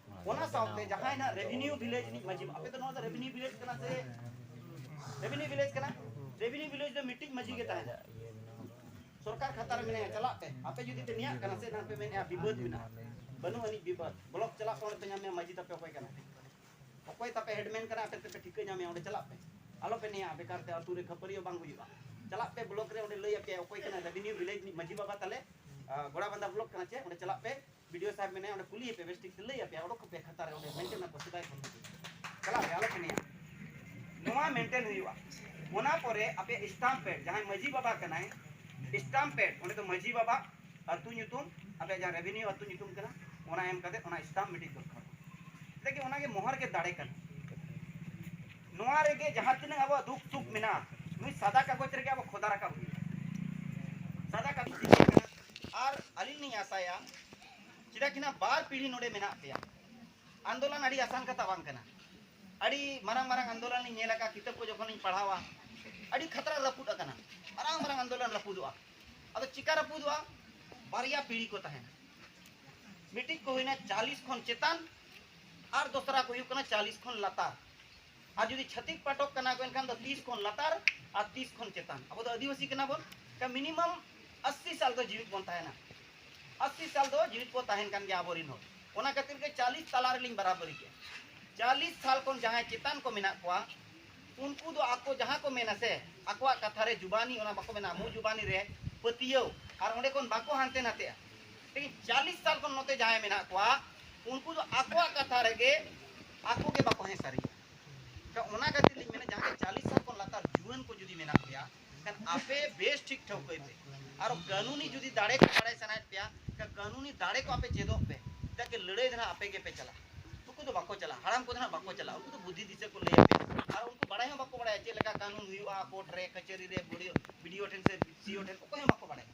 ᱚᱱᱟ ᱥᱟᱶᱛᱮ ᱡᱟᱦᱟᱸᱭ ᱱᱟᱜ ᱨᱮᱵᱷᱤᱱᱤᱭᱩ ᱵᱷᱤᱞᱮᱡᱽ ᱨᱤᱱᱤᱡ ᱢᱟᱹᱡᱷᱤ, ᱟᱯᱮ ᱫᱚ ᱱᱚᱣᱟ ᱫᱚ ᱨᱮᱵᱷᱤᱱᱤᱭᱩ ᱵᱷᱤᱞᱮᱡᱽ ᱠᱟᱱᱟ ᱥᱮ? ᱨᱮᱵᱷᱤᱱᱤᱭᱩ ᱵᱷᱤᱞᱮᱡᱽ ᱠᱟᱱᱟ᱾ ᱨᱮᱵᱷᱤᱱᱤᱭᱩ ᱵᱷᱤᱞᱮᱡᱽ ᱫᱚ ᱢᱤᱫᱴᱤᱡ ᱢᱟᱹᱡᱷᱤ ᱜᱮ ᱛᱟᱦᱮᱱᱟ᱾ ᱥᱚᱨᱠᱟᱨ ᱠᱷᱟᱛᱟ ᱨᱮ ᱢᱮᱱᱟᱭᱟ, ᱪᱟᱞᱟᱜ ᱯᱮ᱾ ᱟᱯᱮ ᱡᱩᱫᱤ ᱯᱮ ᱱᱮᱭᱟᱜ ᱠᱟᱱᱟ ᱥᱮ, ᱱᱟᱦᱟᱜ ᱯᱮ ᱢᱮᱱᱮᱜᱼᱟ ᱵᱤᱵᱟᱹᱫ ᱢᱮᱱᱟᱜᱼᱟ, ᱵᱟᱹᱱᱩᱜ ᱟᱹᱱᱤᱡ ᱵᱤᱵᱟᱹᱫ, ᱵᱞᱚᱠ ᱪᱟᱞᱟᱜ ᱯᱮ, ᱚᱸᱰᱮ ᱯᱮ ᱧᱟᱢᱮᱭᱟ ᱢᱟᱹᱡᱷᱤ ᱛᱟᱯᱮ ᱚᱠᱚᱭ ᱠᱟᱱᱟ, ᱚᱠᱚᱭ ᱛᱟᱯᱮ ᱦᱮᱰᱢᱮᱱ ᱠᱟᱱᱟ, ᱟᱯᱮ ᱛᱮᱯᱮ ᱴᱷᱤᱠᱟᱹ ᱧᱟᱢᱮᱭᱟ, ᱚᱸᱰᱮ ᱪᱟᱞᱟᱜ ᱯᱮ᱾ ᱟᱞᱚ ᱯᱮ ᱱᱮᱭᱟ, ᱵᱮᱠᱟᱨ ᱛᱮ ᱟᱹᱛᱩ ᱨᱮ ᱠᱷᱟᱹᱯᱟᱹᱨᱤ ᱦᱚᱸ ᱵᱟᱝ ᱦᱩᱭᱩᱜᱼᱟ᱾ ᱪᱟᱞᱟᱜ ᱯᱮ ᱵᱞᱚᱠ ᱨᱮ, ᱚᱸᱰᱮ ᱞᱟᱹᱭ ᱟᱯᱮᱭᱟ ᱚᱠᱚᱭ ᱠᱟᱱᱟ ᱨᱮᱵᱷᱤᱱᱤᱭᱩ ᱵᱷᱤᱞᱮᱡᱽ ᱨᱤᱱᱤᱡ ᱢᱟᱹᱡᱷᱤ ᱵᱟᱵᱟ ᱛᱟᱞᱮ, ᱟ, ᱜᱚᱲᱟᱵᱟᱸᱫᱷᱟ ᱵᱞᱚᱠ ᱠᱟᱱᱟ ᱪᱮ, ᱚᱸᱰᱮ ᱪᱟᱞᱟᱜ ᱯᱮ, ᱵᱤ ᱰᱤ ᱳ ᱥᱟᱦᱮᱵᱽ ᱢᱮᱱᱟᱭᱟ, ᱚᱸᱰᱮ ᱠᱩᱞᱤᱭᱮᱯᱮ, ᱵᱮᱥ ᱴᱷᱤᱠ ᱛᱮ ᱞᱟᱹᱭ ᱟᱯᱮᱭᱟ, ᱚᱰᱚᱠ ᱟᱯᱮ ᱠᱷᱟᱛᱟ ᱨᱮ, ᱚᱸᱰᱮ ᱢᱮᱱᱴᱮᱱ ᱟᱠᱚ ᱥᱮᱫᱟᱭ ᱠᱷᱚᱱ ᱜᱮ᱾ ᱪᱟᱞᱟᱜ ᱯᱮ, ᱟᱞᱚ ᱯᱮ ᱱᱮᱭᱟ᱾ ᱱᱚᱣᱟ ᱢᱮᱱᱴᱮᱱ ᱦᱩᱭᱩᱜᱼᱟ᱾ ᱚᱱᱟ ᱯᱚᱨᱮ ᱟᱯᱮ ᱥᱴᱟᱢᱯ ᱯᱮᱰ, ᱡᱟᱦᱟᱸᱭ ᱢᱟᱹᱡᱷᱤ ᱵᱟᱵᱟ ᱠᱟᱱᱟᱭ, ᱥᱴᱟᱢᱯ ᱯᱮᱰ, ᱚᱸᱰᱮ ᱫᱚ ᱢᱟᱹᱡᱷᱤ ᱵᱟᱵᱟ ᱟᱹᱛᱩ ᱧᱩᱛᱩᱢ, ᱟᱯᱮᱭᱟᱜ ᱡᱟᱦᱟᱸ ᱨᱮᱵᱷᱤᱱᱤᱭᱩ ᱟᱹᱛᱩ ᱧᱩᱛᱩᱢ ᱠᱟᱱᱟ, ᱚᱱᱟ ᱮᱢ ᱠᱟᱛᱮ ᱚᱱᱟ ᱥᱴᱟᱢᱯ ᱢᱤᱫᱴᱤᱡ ᱫᱚᱨᱠᱟᱨ᱾ ᱪᱮᱫᱟᱜ ᱠᱤ ᱚᱱᱟᱜᱮ ᱢᱚᱦᱚᱨ ᱜᱮ ᱫᱟᱲᱮ ᱠᱟᱱᱟ᱾ ᱱᱚᱣᱟ ᱨᱮᱜᱮ ᱡᱟᱦᱟᱸ ᱛᱤᱱᱟᱹᱜ ᱟᱵᱚᱣᱟᱜ ᱫᱩᱠ ᱥᱩᱠ ᱢᱮᱱᱟᱜᱼᱟ, ᱱᱩᱭ ᱥᱟᱫᱟ ᱠᱟᱜᱚᱡᱽ ᱨᱮᱜᱮ ᱟᱵᱚ ᱠᱷᱚᱫᱟ ᱨᱟᱠᱟᱵ ᱦᱩᱭᱩᱜᱼᱟ᱾ ᱥᱟᱫᱟ ᱠᱟᱜᱚᱡᱽ ᱨᱮᱜᱮ ᱠᱟᱱᱟ᱾ ᱟᱨ ᱟᱹᱞᱤᱧ ᱞᱤᱧ ᱟᱥᱟᱭᱟ, ᱪᱮᱫᱟᱜ ᱠᱤ ᱱᱟᱜ ᱵᱟᱨ ᱯᱤᱲᱦᱤ ᱱᱚᱰᱮ ᱢᱮᱱᱟᱜ ᱯᱮᱭᱟ, ᱟᱱᱫᱳᱞᱚᱱ ᱟᱹᱰᱤ ᱟᱥᱟᱱ ᱠᱟᱛᱷᱟ ᱵᱟᱝ ᱠᱟᱱᱟ᱾ ᱟᱹᱰᱤ ᱢᱟᱨᱟᱝ ᱢᱟᱨᱟᱝ ᱟᱱᱫᱳᱞᱚᱱ ᱞᱤᱧ ᱧᱮᱞ ᱟᱠᱟᱫ, ᱠᱤᱛᱟᱹᱵ ᱠᱚ ᱡᱚᱠᱷᱚᱱ ᱞᱤᱧ ᱯᱟᱲᱦᱟᱣᱟ, ᱟᱹᱰᱤ ᱠᱷᱟᱛᱨᱟ ᱨᱟᱹᱯᱩᱫ ᱟᱠᱟᱱᱟ, ᱢᱟᱨᱟᱝ ᱢᱟᱨᱟᱝ ᱟᱱᱫᱳᱞᱚᱱ ᱨᱟᱹᱯᱩᱫᱚᱜᱼᱟ᱾ ᱟᱫᱚ ᱪᱤᱠᱟ ᱨᱟᱹᱯᱩᱫᱚᱜᱼᱟ? ᱵᱟᱨᱭᱟ ᱯᱤᱲᱦᱤ ᱠᱚ ᱛᱟᱦᱮᱱᱟ, ᱢᱤᱫᱴᱤᱡ ᱠᱚ ᱦᱩᱭᱱᱟ ᱪᱟᱞᱤᱥ ᱠᱷᱚᱱ ᱪᱮᱛᱟᱱ, ᱟᱨ ᱫᱚᱥᱨᱟ ᱠᱚ ᱦᱩᱭᱩᱜ ᱠᱟᱱᱟ ᱪᱟᱞᱤᱥ ᱠᱷᱚᱱ ᱞᱟᱛᱟᱨ᱾ ᱟᱨ ᱡᱩᱫᱤ ᱪᱷᱟᱹᱛᱤᱠ ᱯᱟᱴᱚᱠ ᱠᱟᱱᱟ ᱠᱚ, ᱮᱱᱠᱷᱟᱱ ᱫᱚ ᱛᱤᱥ ᱠᱷᱚᱱ ᱞᱟᱛᱟᱨ ᱟᱨ ᱛᱤᱥ ᱠᱷᱚᱱ ᱪᱮᱛᱟᱱ᱾ ᱟᱵᱚ ᱫᱚ ᱟᱹᱫᱤᱵᱟᱹᱥᱤ ᱠᱟᱱᱟ ᱵᱚᱱ, ᱮᱱᱠᱷᱟᱱ ᱢᱤᱱᱤᱢᱟᱢ ᱟᱥᱤ ᱥᱟᱞ ᱫᱚ ᱡᱤᱣᱤᱫ ᱵᱚᱱ ᱛᱟᱦᱮᱱᱟ᱾ ᱟᱥᱤ ᱥᱟᱞ ᱫᱚ ᱡᱤᱣᱤᱫ ᱠᱚ ᱛᱟᱦᱮᱱ ᱠᱟᱱ ᱜᱮᱭᱟ ᱟᱵᱚᱨᱮᱱ ᱦᱚᱲ᱾ ᱚᱱᱟ ᱠᱷᱟᱹᱛᱤᱨ ᱜᱮ ᱪᱟᱞᱤᱥ ᱛᱟᱞᱟ ᱨᱮᱞᱤᱧ ᱵᱟᱨᱟᱵᱟᱨᱤ ᱠᱮᱫᱼᱟ᱾ ᱪᱟᱞᱤᱥ ᱥᱟᱞ ᱠᱷᱚᱱ ᱡᱟᱦᱟᱸᱭ ᱪᱮᱛᱟᱱ ᱠᱚ ᱢᱮᱱᱟᱜ ᱠᱚᱣᱟ, ᱩᱱᱠᱩ ᱫᱚ ᱟᱠᱚ ᱡᱟᱦᱟᱸ ᱠᱚ ᱢᱮᱱᱟ ᱥᱮ, ᱟᱠᱚᱣᱟᱜ ᱠᱟᱛᱷᱟ ᱨᱮ ᱡᱩᱵᱟᱱᱤ, ᱚᱱᱟ ᱵᱟᱠᱚ ᱢᱮᱱᱟ, ᱢᱩ ᱡᱩᱵᱟᱱᱤ ᱨᱮ ᱯᱟᱹᱛᱭᱟᱹᱣ, ᱟᱨ ᱚᱸᱰᱮ ᱠᱷᱚᱱ ᱵᱟᱠᱚ ᱦᱟᱱᱛᱮ ᱱᱟᱛᱮᱜᱼᱟ᱾ ᱞᱮᱠᱤᱱ ᱪᱟᱞᱤᱥ ᱥᱟᱞ ᱠᱷᱚᱱ ᱱᱚᱛᱮ ᱡᱟᱦᱟᱸᱭ ᱢᱮᱱᱟᱜ ᱠᱚᱣᱟ, ᱩᱱᱠᱩ ᱫᱚ ᱟᱠᱚᱣᱟᱜ ᱠᱟᱛᱷᱟ ᱨᱮᱜᱮ ᱟᱠᱚ ᱜᱮ ᱵᱟᱠᱚ ᱦᱮᱸ ᱥᱟᱹᱨᱤᱭᱟ᱾ ᱛᱚ ᱚᱱᱟ ᱠᱷᱟᱹᱛᱤᱨ ᱞᱤᱧ ᱢᱮᱱᱟ, ᱡᱟᱦᱟᱸᱭ ᱪᱟᱞᱤᱥ ᱥᱟᱞ ᱠᱷᱚᱱ ᱞᱟᱛᱟᱨ ᱡᱩᱣᱟᱹᱱ ᱠᱚ ᱡᱩᱫᱤ ᱢᱮᱱᱟᱜ ᱯᱮᱭᱟ, ᱠᱷᱟᱱ ᱟᱯᱮ ᱵᱮᱥ ᱴᱷᱤᱠ ᱴᱷᱟᱹᱣᱠᱟᱹᱭ ᱯᱮ᱾ ᱟᱨᱚ ᱠᱟᱹᱱᱩᱱᱤ ᱡᱩᱫᱤ ᱫᱟᱲᱮ ᱠᱚ ᱵᱟᱲᱟᱭ ᱥᱟᱱᱟᱭᱮᱫ ᱯᱮᱭᱟ, ᱠᱷᱟᱱ ᱠᱟᱹᱱᱩᱱᱤ ᱫᱟᱲᱮ ᱠᱚ ᱟᱯᱮ ᱪᱮᱫᱚᱜ ᱯᱮ᱾ ᱪᱮᱫᱟᱜ ᱠᱤ ᱞᱟᱹᱲᱦᱟᱹᱭ ᱫᱚ ᱱᱟᱦᱟᱜ ᱟᱯᱮ ᱜᱮᱯᱮ ᱪᱟᱞᱟᱜᱼᱟ᱾ ᱩᱱᱠᱩ ᱫᱚ ᱵᱟᱠᱚ ᱪᱟᱞᱟᱜᱼᱟ, ᱦᱟᱲᱟᱢ ᱠᱚᱫᱚ ᱱᱟᱦᱟᱜ ᱵᱟᱠᱚ ᱪᱟᱞᱟᱜᱼᱟ᱾ ᱩᱱᱠᱩ ᱫᱚ ᱵᱩᱫᱷᱤ ᱫᱤᱥᱟᱹ ᱠᱚ ᱞᱟᱹᱭ ᱟᱯᱮᱭᱟ᱾ ᱟᱨ ᱩᱱᱠᱩ ᱵᱟᱲᱟᱭ ᱦᱚᱸ ᱵᱟᱠᱚ ᱵᱟᱲᱟᱭᱟ ᱪᱮᱫ ᱞᱮᱠᱟ ᱠᱟᱹᱱᱩᱱ ᱦᱩᱭᱩᱜᱼᱟ, ᱠᱳᱨᱴ ᱨᱮ, ᱠᱟᱹᱪᱷᱟᱹᱨᱤ ᱨᱮ, ᱵᱤ ᱰᱤ ᱳ ᱴᱷᱮᱱ ᱥᱮ ᱥᱤ ᱤ ᱳ ᱴᱷᱮᱱ, ᱚᱠᱚᱭ ᱦᱚᱸ ᱵᱟᱠᱚ ᱵᱟᱲᱟᱭᱟ᱾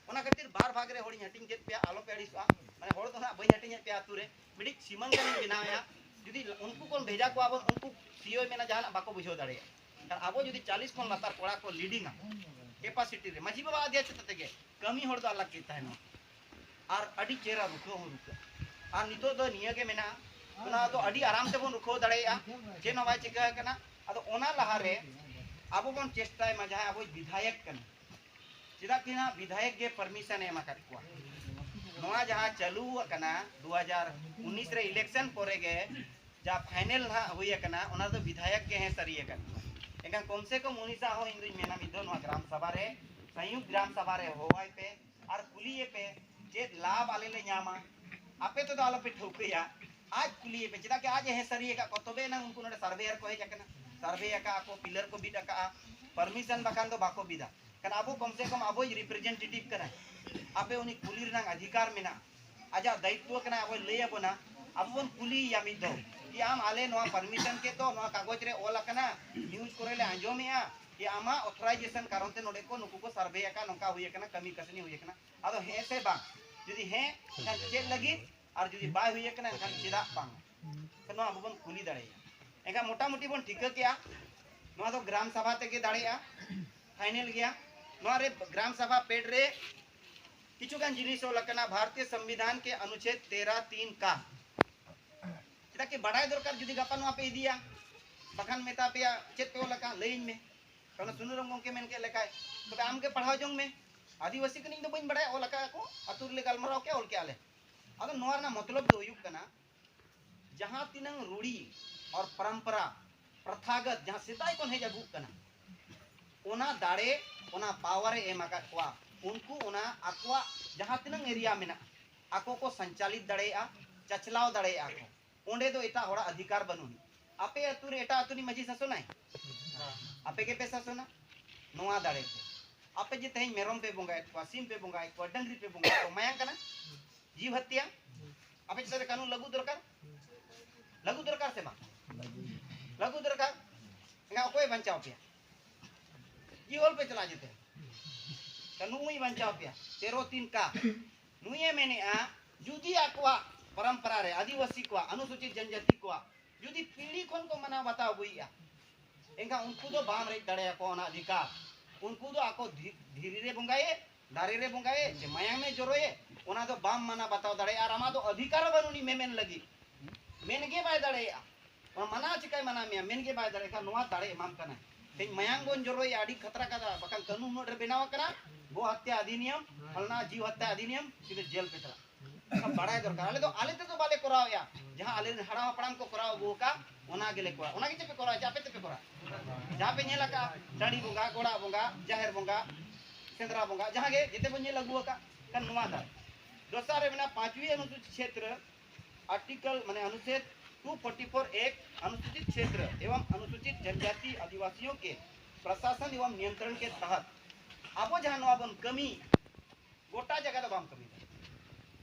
ᱚᱱᱟ ᱠᱷᱟᱹᱛᱤᱨ ᱵᱟᱨ ᱵᱷᱟᱜᱽ ᱨᱮ ᱦᱚᱲᱤᱧ ᱦᱟᱹᱴᱤᱧ ᱠᱮᱫ ᱯᱮᱭᱟ, ᱟᱞᱚ ᱯᱮ ᱟᱹᱲᱤᱥᱚᱜᱼᱟ᱾ ᱢᱟᱱᱮ ᱦᱚᱲ ᱫᱚ ᱱᱟᱦᱟᱜ ᱵᱟᱹᱧ ᱦᱟᱹᱴᱤᱧᱮᱫ ᱯᱮᱭᱟ ᱟᱹᱛᱩ ᱨᱮ, ᱢᱤᱫᱴᱤᱡ ᱥᱤᱢᱟᱹ ᱜᱟᱱᱤᱧ ᱵᱮᱱᱟᱣᱮᱫᱼᱟ᱾ ᱡᱩᱫᱤ ᱩᱱᱠᱩ ᱠᱚ ᱵᱷᱮᱡᱟ ᱠᱚᱣᱟ ᱵᱚᱱ, ᱩᱱᱠᱩ ᱥᱤ ᱤ ᱳᱭ ᱢᱮᱱᱟ ᱡᱟᱦᱟᱱᱟᱜ ᱵᱟᱠᱚ ᱵᱩᱡᱷᱟᱹᱣ ᱫᱟᱲᱮᱭᱟᱜᱼᱟ᱾ ᱟᱨ ᱟᱵᱚ ᱡᱩᱫᱤ ᱪᱟᱞᱤᱥ ᱠᱷᱚᱱ ᱞᱟᱛᱟᱨ ᱠᱚᱲᱟ ᱠᱚ ᱞᱤᱰᱤᱝᱟ ᱠᱮᱯᱟᱥᱤᱴᱤ ᱨᱮ, ᱢᱟᱹᱡᱷᱤ ᱵᱟᱵᱟ ᱟᱫᱷᱭᱟᱪᱷᱚᱛᱟ ᱛᱮᱜᱮ ᱠᱟᱹᱢᱤ ᱦᱚᱲ ᱫᱚ ᱟᱞᱟᱜᱽ ᱜᱮ ᱛᱟᱦᱮᱱᱟ᱾ ᱟᱨ ᱟᱹᱰᱤ ᱪᱮᱦᱨᱟ ᱨᱩᱠᱷᱟᱹ ᱦᱚᱸ ᱨᱩᱠᱷᱟᱹ᱾ ᱟᱨ ᱱᱤᱛᱚᱜ ᱫᱚ ᱱᱤᱭᱟᱹ ᱜᱮ ᱢᱮᱱᱟᱜᱼᱟ, ᱚᱱᱟ ᱫᱚ ᱟᱹᱰᱤ ᱟᱨᱟᱢ ᱛᱮᱵᱚᱱ ᱨᱩᱠᱷᱟᱹᱣ ᱫᱟᱲᱮᱭᱟᱜᱼᱟ, ᱪᱮᱫ ᱦᱚᱸ ᱵᱟᱭ ᱪᱤᱠᱟᱹ ᱟᱠᱟᱱᱟ᱾ ᱟᱫᱚ ᱚᱱᱟ ᱞᱟᱦᱟᱨᱮ ᱟᱵᱚ ᱵᱚᱱ ᱪᱮᱥᱴᱟᱭ ᱢᱟ, ᱡᱟᱦᱟᱸᱭ ᱟᱵᱚᱭᱤᱡ ᱵᱤᱫᱷᱟᱭᱚᱠ ᱠᱟᱱᱟ, ᱪᱮᱫᱟᱜ ᱠᱤ ᱱᱟᱜ ᱵᱤᱫᱷᱟᱭᱚᱠ ᱜᱮ ᱯᱟᱨᱢᱤᱥᱚᱱ ᱮ ᱮᱢ ᱟᱠᱟᱫ ᱠᱚᱣᱟ᱾ ᱱᱚᱣᱟ ᱡᱟᱦᱟᱸ ᱪᱟᱹᱞᱩ ᱟᱠᱟᱱᱟ ᱫᱩ ᱦᱟᱡᱟᱨ ᱩᱱᱤᱥ ᱨᱮ ᱤᱞᱮᱠᱥᱚᱱ ᱯᱚᱨᱮ ᱜᱮ, ᱡᱟ ᱯᱷᱟᱭᱱᱮᱞ ᱱᱟᱦᱟᱜ ᱦᱩᱭ ᱟᱠᱟᱱᱟ, ᱚᱱᱟ ᱫᱚ ᱵᱤᱫᱷᱟᱭᱚᱠ ᱜᱮ ᱦᱮᱸ ᱥᱟᱹᱨᱤ ᱟᱠᱟᱱ᱾ ᱮᱱᱠᱷᱟᱱ ᱠᱚᱢ ᱥᱮ ᱠᱚᱢ ᱩᱱᱤ ᱥᱟᱶ ᱦᱚᱸ ᱤᱧ ᱫᱩᱧ ᱢᱮᱱᱟ, ᱢᱤᱫ ᱫᱷᱟᱣ ᱱᱚᱣᱟ ᱜᱨᱟᱢ ᱥᱟᱵᱷᱟ ᱨᱮ, ᱥᱚᱝᱭᱩᱠᱛ ᱜᱨᱟᱢ ᱥᱟᱵᱷᱟ ᱨᱮ ᱦᱚᱦᱚᱣᱟᱭ ᱯᱮ ᱟᱨ ᱠᱩᱞᱤᱭᱮ ᱯᱮ, ᱪᱮᱫ ᱞᱟᱵᱷ ᱟᱞᱮ ᱞᱮ ᱧᱟᱢᱟ? ᱟᱯᱮ ᱛᱮᱫᱚ ᱟᱞᱚᱯᱮ ᱴᱷᱟᱹᱣᱠᱟᱹᱭᱟ, ᱟᱡ ᱠᱩᱞᱤᱭᱮ ᱯᱮ᱾ ᱪᱮᱫᱟᱜ ᱠᱤ ᱟᱡ ᱮ ᱦᱮᱸ ᱥᱟᱹᱨᱤ ᱟᱠᱟᱫ ᱠᱚ, ᱛᱚᱵᱮ ᱮᱱᱟᱝ ᱩᱱᱠᱩ ᱱᱚᱰᱮ ᱥᱟᱨᱵᱷᱮᱭᱟᱨ ᱠᱚ ᱦᱮᱡ ᱟᱠᱟᱱᱟ, ᱥᱟᱨᱵᱷᱮ ᱟᱠᱟᱫᱼᱟ ᱠᱚ, ᱯᱤᱞᱟᱨ ᱠᱚ ᱵᱤᱫ ᱟᱠᱟᱫᱼᱟ, ᱯᱟᱨᱢᱤᱥᱚᱱ ᱵᱟᱠᱷᱟᱱ ᱫᱚ ᱵᱟᱠᱚ ᱵᱤᱫᱟ᱾ ᱠᱟᱨᱚᱱ ᱟᱵᱚ ᱠᱚᱢ ᱥᱮ ᱠᱚᱢ ᱟᱵᱚᱭᱤᱡ ᱨᱤᱯᱨᱮᱡᱮᱱᱴᱮᱴᱤᱵᱷ ᱠᱟᱱᱟᱭ, ᱟᱯᱮ ᱩᱱᱤ ᱠᱩᱞᱤ ᱨᱮᱱᱟᱜ ᱚᱫᱷᱤᱠᱟᱨ ᱢᱮᱱᱟᱜᱼᱟ᱾ ᱟᱡᱟᱜ ᱫᱟᱭᱤᱛᱛᱚ ᱠᱟᱱᱟ, ᱟᱵᱚᱭ ᱞᱟᱹᱭ ᱟᱵᱚᱱᱟ, ᱟᱵᱚ ᱵᱚᱱ ᱠᱩᱞᱤᱭᱮᱭᱟ ᱢᱤᱫ ᱫᱷᱟᱣ, ᱠᱤ ᱟᱢ ᱟᱞᱮ ᱱᱚᱣᱟ ᱯᱟᱨᱢᱤᱥᱚᱱ ᱠᱮᱫ ᱫᱚ, ᱱᱚᱣᱟ ᱠᱟᱜᱚᱡᱽ ᱨᱮ ᱚᱞ ᱟᱠᱟᱱᱟ, ᱱᱤᱭᱩᱡᱽ ᱠᱚᱨᱮ ᱞᱮ ᱟᱸᱡᱚᱢᱮᱜᱼᱟ, ᱠᱤ ᱟᱢᱟᱜ ᱚᱛᱷᱚᱨᱟᱭᱡᱮᱥᱚᱱ ᱠᱟᱨᱚᱱ ᱛᱮ ᱱᱚᱰᱮ ᱠᱚ ᱱᱩᱠᱩ ᱠᱚ ᱥᱟᱨᱵᱷᱮ ᱟᱠᱟᱫ, ᱱᱚᱝᱠᱟ ᱦᱩᱭ ᱟᱠᱟᱱᱟ, ᱠᱟᱹᱢᱤ ᱠᱟᱹᱥᱱᱤ ᱦᱩᱭ ᱟᱠᱟᱱᱟ᱾ ᱟᱫᱚ ᱦᱮᱸ ᱥᱮ ᱵᱟᱝ? ᱡᱩᱫᱤ ᱦᱮᱸ, ᱮᱱᱠᱷᱟᱱ ᱪᱮᱫ ᱞᱟᱹᱜᱤᱫ? ᱟᱨ ᱡᱩᱫᱤ ᱵᱟᱭ ᱦᱩᱭ ᱟᱠᱟᱱᱟ, ᱮᱱᱠᱷᱟᱱ ᱪᱮᱫᱟᱜ ᱵᱟᱝ? ᱱᱚᱣᱟ ᱟᱵᱚ ᱵᱚᱱ ᱠᱩᱞᱤ ᱫᱟᱲᱮᱭᱟᱜᱼᱟ᱾ ᱮᱱᱠᱷᱟᱱ ᱢᱚᱴᱟᱢᱩᱴᱤ ᱵᱚᱱ ᱴᱷᱤᱠᱟᱹ ᱠᱮᱜᱼᱟ, ᱱᱚᱣᱟ ᱫᱚ ᱜᱨᱟᱢ ᱥᱟᱵᱷᱟ ᱛᱮᱜᱮ ᱫᱟᱲᱮᱭᱟᱜᱼᱟ, ᱯᱷᱟᱭᱱᱮᱞ ᱜᱮᱭᱟ᱾ ᱱᱚᱣᱟ ᱨᱮ ᱜᱨᱟᱢ ᱥᱟᱵᱷᱟ ᱯᱮᱰ ᱨᱮ ᱠᱤᱪᱷᱩ ᱜᱟᱱ ᱡᱤᱱᱤᱥ ᱚᱞ ᱟᱠᱟᱱᱟ, ᱵᱷᱟᱨᱚᱛᱤᱭᱚ ᱥᱚᱝᱵᱤᱫᱷᱟᱱ ᱠᱮ ᱚᱱᱩᱪᱷᱮᱫ ᱛᱮᱨᱟ ᱛᱤᱱ ᱠᱟ᱾ ᱪᱮᱫᱟᱜ ᱠᱤ ᱵᱟᱰᱟᱭ ᱫᱚᱨᱠᱟᱨ, ᱡᱩᱫᱤ ᱜᱟᱯᱟ ᱱᱚᱣᱟ ᱯᱮ ᱤᱫᱤᱭᱟ, ᱵᱟᱠᱷᱟᱱ ᱢᱮᱛᱟ ᱯᱮᱭᱟ, "ᱪᱮᱫ ᱯᱮ ᱚᱞ ᱟᱠᱟᱫ, ᱞᱟᱹᱭᱟᱹᱧ ᱢᱮ᱾" ᱠᱟᱨᱚᱱ ᱥᱩᱱᱩᱨᱟᱢ ᱜᱚᱢᱠᱮ ᱢᱮᱱ ᱠᱮᱫ ᱞᱮᱠᱟᱭ, "ᱛᱚᱵᱮ ᱟᱢ ᱜᱮ ᱯᱟᱲᱦᱟᱣ ᱡᱚᱝ ᱢᱮ, ᱟᱹᱫᱤᱵᱟᱹᱥᱤ ᱠᱟᱹᱱᱟᱹᱧ, ᱤᱧ ᱫᱚ ᱵᱟᱹᱧ ᱵᱟᱲᱟᱭᱟ, ᱚᱞ ᱟᱠᱟᱫ ᱠᱚ, ᱟᱹᱛᱩ ᱨᱮᱞᱮ ᱜᱟᱞᱢᱟᱨᱟᱣ ᱠᱮᱫᱼᱟ, ᱚᱞ ᱠᱮᱫᱼᱟ ᱞᱮ᱾" ᱟᱫᱚ ᱱᱚᱣᱟ ᱨᱮᱱᱟᱜ ᱢᱚᱛᱞᱚᱵ ᱫᱚ ᱦᱩᱭᱩᱜ ᱠᱟᱱᱟ, ᱡᱟᱦᱟᱸ ᱛᱤᱱᱟᱹᱝ ᱨᱩᱲᱤ ᱟᱨ ᱯᱚᱨᱚᱢᱯᱚᱨᱟ, ᱯᱨᱚᱛᱷᱟᱜᱚᱛ, ᱡᱟᱦᱟᱸ ᱥᱮᱫᱟᱭ ᱠᱷᱚᱱ ᱦᱮᱡ ᱟᱹᱜᱩᱜ ᱠᱟᱱᱟ, ᱚᱱᱟ ᱫᱟᱲᱮ, ᱚᱱᱟ ᱯᱟᱣᱟᱨ ᱮ ᱮᱢ ᱟᱠᱟᱫ ᱠᱚᱣᱟ᱾ ᱩᱱᱠᱩ ᱚᱱᱟ ᱟᱠᱚᱣᱟᱜ ᱡᱟᱦᱟᱸ ᱛᱤᱱᱟᱹᱝ ᱮᱨᱤᱭᱟ ᱢᱮᱱᱟᱜᱼᱟ, ᱟᱠᱚ ᱠᱚ ᱥᱚᱧᱪᱟᱞᱤᱛ ᱫᱟᱲᱮᱭᱟᱜᱼᱟ, ᱪᱟᱪᱞᱟᱣ ᱫᱟᱲᱮᱭᱟᱜᱼᱟ ᱠᱚ᱾ ᱚᱸᱰᱮ ᱫᱚ ᱮᱴᱟᱜ ᱦᱚᱲᱟᱜ ᱚᱫᱷᱤᱠᱟᱨ ᱵᱟᱹᱱᱩᱜ ᱟᱹᱱᱤᱡ᱾ ᱟᱯᱮ ᱟᱹᱛᱩ ᱨᱮ ᱮᱴᱟᱜ ᱟᱹᱛᱩ ᱨᱤᱱᱤᱡ ᱢᱟᱹᱡᱷᱤ ᱥᱟᱥᱚᱱᱟᱭ? ᱟᱯᱮ ᱜᱮᱯᱮ ᱥᱟᱥᱚᱱᱟ ᱱᱚᱣᱟ ᱫᱟᱲᱮ ᱛᱮ᱾ ᱟᱯᱮ ᱡᱮ ᱛᱮᱦᱮᱧ ᱢᱮᱨᱚᱢ ᱯᱮ ᱵᱚᱸᱜᱟᱭᱮᱫ ᱠᱚᱣᱟ, ᱥᱤᱢ ᱯᱮ ᱵᱚᱸᱜᱟᱭᱮᱫ ᱠᱚᱣᱟ, ᱰᱟᱹᱝᱨᱤ ᱯᱮ ᱵᱚᱸᱜᱟᱭᱮᱫ ᱠᱚᱣᱟ, ᱢᱟᱭᱟᱝ ᱠᱟᱱᱟ, ᱡᱤᱵᱽ ᱦᱚᱛᱭᱟ᱾ ᱟᱯᱮ ᱪᱮᱛᱟᱱ ᱨᱮ ᱠᱟᱹᱱᱩᱱ ᱞᱟᱹᱜᱩ ᱫᱚᱨᱠᱟᱨ, ᱞᱟᱹᱜᱩ ᱫᱚᱨᱠᱟᱨ ᱥᱮ ᱵᱟᱝ? ᱞᱟᱹᱜᱩ ᱫᱚᱨᱠᱟᱨ᱾ ᱮᱱᱠᱷᱟᱱ ᱚᱠᱚᱭ ᱵᱟᱧᱪᱟᱣ ᱯᱮᱭᱟ? ᱡᱤᱦᱚᱞ ᱯᱮ ᱪᱟᱞᱟᱜᱼᱟ ᱡᱮᱛᱮ᱾ ᱛᱚ ᱱᱩᱭ ᱵᱟᱧᱪᱟᱣ ᱯᱮᱭᱟ, ᱛᱮᱨᱚ ᱛᱤᱱ ᱠᱟ᱾ ᱱᱩᱭᱮ ᱢᱮᱱᱮᱜᱼᱟ, ᱡᱩᱫᱤ ᱟᱠᱚᱣᱟᱜ ᱯᱚᱨᱚᱢᱯᱚᱨᱟ ᱨᱮ ᱟᱹᱫᱤᱵᱟᱹᱥᱤ ᱠᱚᱣᱟᱜ, ᱚᱱᱩᱥᱩᱪᱤᱛ ᱡᱚᱱᱡᱟᱹᱛᱤ ᱠᱚᱣᱟᱜ ᱡᱩᱫᱤ ᱯᱤᱲᱦᱤ ᱠᱷᱚᱱ ᱠᱚ ᱢᱟᱱᱟᱣ ᱵᱟᱛᱟᱣ ᱟᱹᱜᱩᱭᱮᱜᱼᱟ, ᱮᱱᱠᱷᱟᱱ ᱩᱱᱠᱩ ᱫᱚ ᱵᱟᱢ ᱨᱮᱡ ᱫᱟᱲᱮᱭᱟᱠᱚᱣᱟ ᱚᱱᱟ ᱚᱫᱷᱤᱠᱟᱨ᱾ ᱩᱱᱠᱩ ᱫᱚ ᱟᱠᱚ ᱫᱷᱤ-, ᱫᱷᱤᱨᱤ ᱨᱮ ᱵᱚᱸᱜᱟᱭᱮ, ᱫᱟᱨᱮ ᱨᱮ ᱵᱚᱸᱜᱟᱭᱮ, ᱪᱮ ᱢᱟᱭᱟᱢᱮ ᱡᱚᱨᱚᱭᱮ, ᱚᱱᱟ ᱫᱚ ᱵᱟᱢ ᱢᱟᱱᱟ ᱵᱟᱛᱟᱣ ᱫᱟᱲᱮᱭᱟᱜᱼᱟ᱾ ᱟᱨ ᱟᱢᱟᱜ ᱫᱚ ᱚᱫᱷᱤᱠᱟᱨ ᱦᱚᱸ ᱵᱟᱹᱱᱩᱜ ᱟᱹᱱᱤᱡ ᱢᱮᱢᱮᱱ ᱞᱟᱹᱜᱤᱫ᱾ ᱢᱮᱱ ᱜᱮ ᱵᱟᱭ ᱫᱟᱲᱮᱭᱟᱜᱼᱟ᱾ ᱚᱱᱟ ᱢᱟᱱᱟ ᱪᱤᱠᱟᱹᱭ ᱢᱟᱱᱟ ᱢᱮᱭᱟ? ᱢᱮᱱ ᱜᱮ ᱵᱟᱭ ᱫᱟᱲᱮᱭᱟᱜ ᱠᱷᱟᱱ ᱱᱚᱣᱟ ᱫᱟᱲᱮ ᱮᱢᱟᱢ ᱠᱟᱱᱟᱭ᱾ ᱛᱮᱦᱮᱧ ᱢᱟᱭᱟᱝ ᱵᱚᱱ ᱡᱚᱨᱚᱭᱮᱜᱼᱟ, ᱟᱹᱰᱤ ᱠᱷᱟᱛᱨᱟ ᱠᱟᱛᱷᱟ, ᱵᱟᱠᱷᱟᱱ ᱠᱟᱹᱱᱩᱱ ᱩᱱᱟᱹᱜ ᱰᱷᱮᱨ ᱵᱮᱱᱟᱣ ᱟᱠᱟᱱᱟ, ᱜᱳ ᱦᱚᱛᱭᱟ ᱚᱫᱷᱤᱱᱤᱭᱚᱢ, ᱯᱷᱟᱞᱱᱟ ᱡᱤᱣ ᱦᱚᱛᱭᱟ ᱚᱫᱷᱤᱱᱤᱭᱚᱢ, ᱥᱤᱫᱷᱟᱹ ᱡᱮᱞ ᱯᱮ ᱪᱟᱞᱟᱜ᱾ ᱚᱱᱟ ᱵᱟᱲᱟᱭ ᱫᱚᱨᱠᱟᱨ᱾ ᱟᱞᱮ ᱫᱚ, ᱟᱞᱮ ᱛᱮᱫᱚ ᱵᱟᱞᱮ ᱠᱚᱨᱟᱣᱮᱜᱼᱟ, ᱡᱟᱦᱟᱸ ᱟᱞᱮᱨᱮᱱ ᱦᱟᱲᱟᱢ ᱦᱟᱯᱲᱟᱢ ᱠᱚ ᱠᱚᱨᱟᱣ ᱟᱹᱜᱩ ᱟᱠᱟᱫ, ᱚᱱᱟ ᱜᱮᱞᱮ ᱠᱚᱨᱟᱣᱟ᱾ ᱚᱱᱟ ᱜᱮ ᱪᱮᱫ ᱯᱮ ᱠᱚᱨᱟᱣᱟ? ᱪᱮ ᱟᱯᱮ ᱛᱮᱯᱮ ᱠᱚᱨᱟᱣᱟ? ᱡᱟᱦᱟᱸ ᱯᱮ ᱧᱮᱞ ᱟᱠᱟᱫᱼᱟ, ᱴᱟᱺᱰᱤ ᱵᱚᱸᱜᱟ, ᱜᱚᱲᱟ ᱵᱚᱸᱜᱟ, ᱡᱟᱦᱮᱨ ᱵᱚᱸᱜᱟ, ᱥᱮᱸᱫᱽᱨᱟ ᱵᱚᱸᱜᱟ, ᱡᱟᱦᱟᱸ ᱜᱮ ᱡᱮᱛᱮ ᱵᱚᱱ ᱧᱮᱞ ᱟᱹᱜᱩ ᱟᱠᱟᱫ, ᱠᱷᱟᱱ ᱱᱚᱣᱟ ᱫᱚ ᱫᱚᱥᱟᱨ ᱨᱮ ᱢᱮᱱᱟᱜᱼᱟ, ᱯᱟᱸᱪᱣᱤ ᱚᱱᱩᱥᱩᱪᱤᱛ ᱪᱷᱮᱛᱨᱚ, ᱟᱨᱴᱤᱠᱚᱞ ᱢᱟᱱᱮ ᱚᱱᱩᱪᱷᱮᱫ ᱴᱩ ᱯᱷᱳᱨᱴᱤ ᱯᱷᱳᱨ ᱮᱠ, अनुसूचित क्षेत्र एवं अनुसूचित जनजाति आदिवासियों के प्रशासन एवं नियंत्रण के तहत ᱟᱵᱚ ᱡᱟᱦᱟᱸ ᱱᱚᱣᱟ ᱵᱚᱱ ᱠᱟᱹᱢᱤ, ᱜᱚᱴᱟ ᱡᱟᱭᱜᱟ ᱫᱚ ᱵᱟᱢ ᱠᱟᱹᱢᱤ ᱫᱟᱲᱮᱭᱟᱜᱼᱟ᱾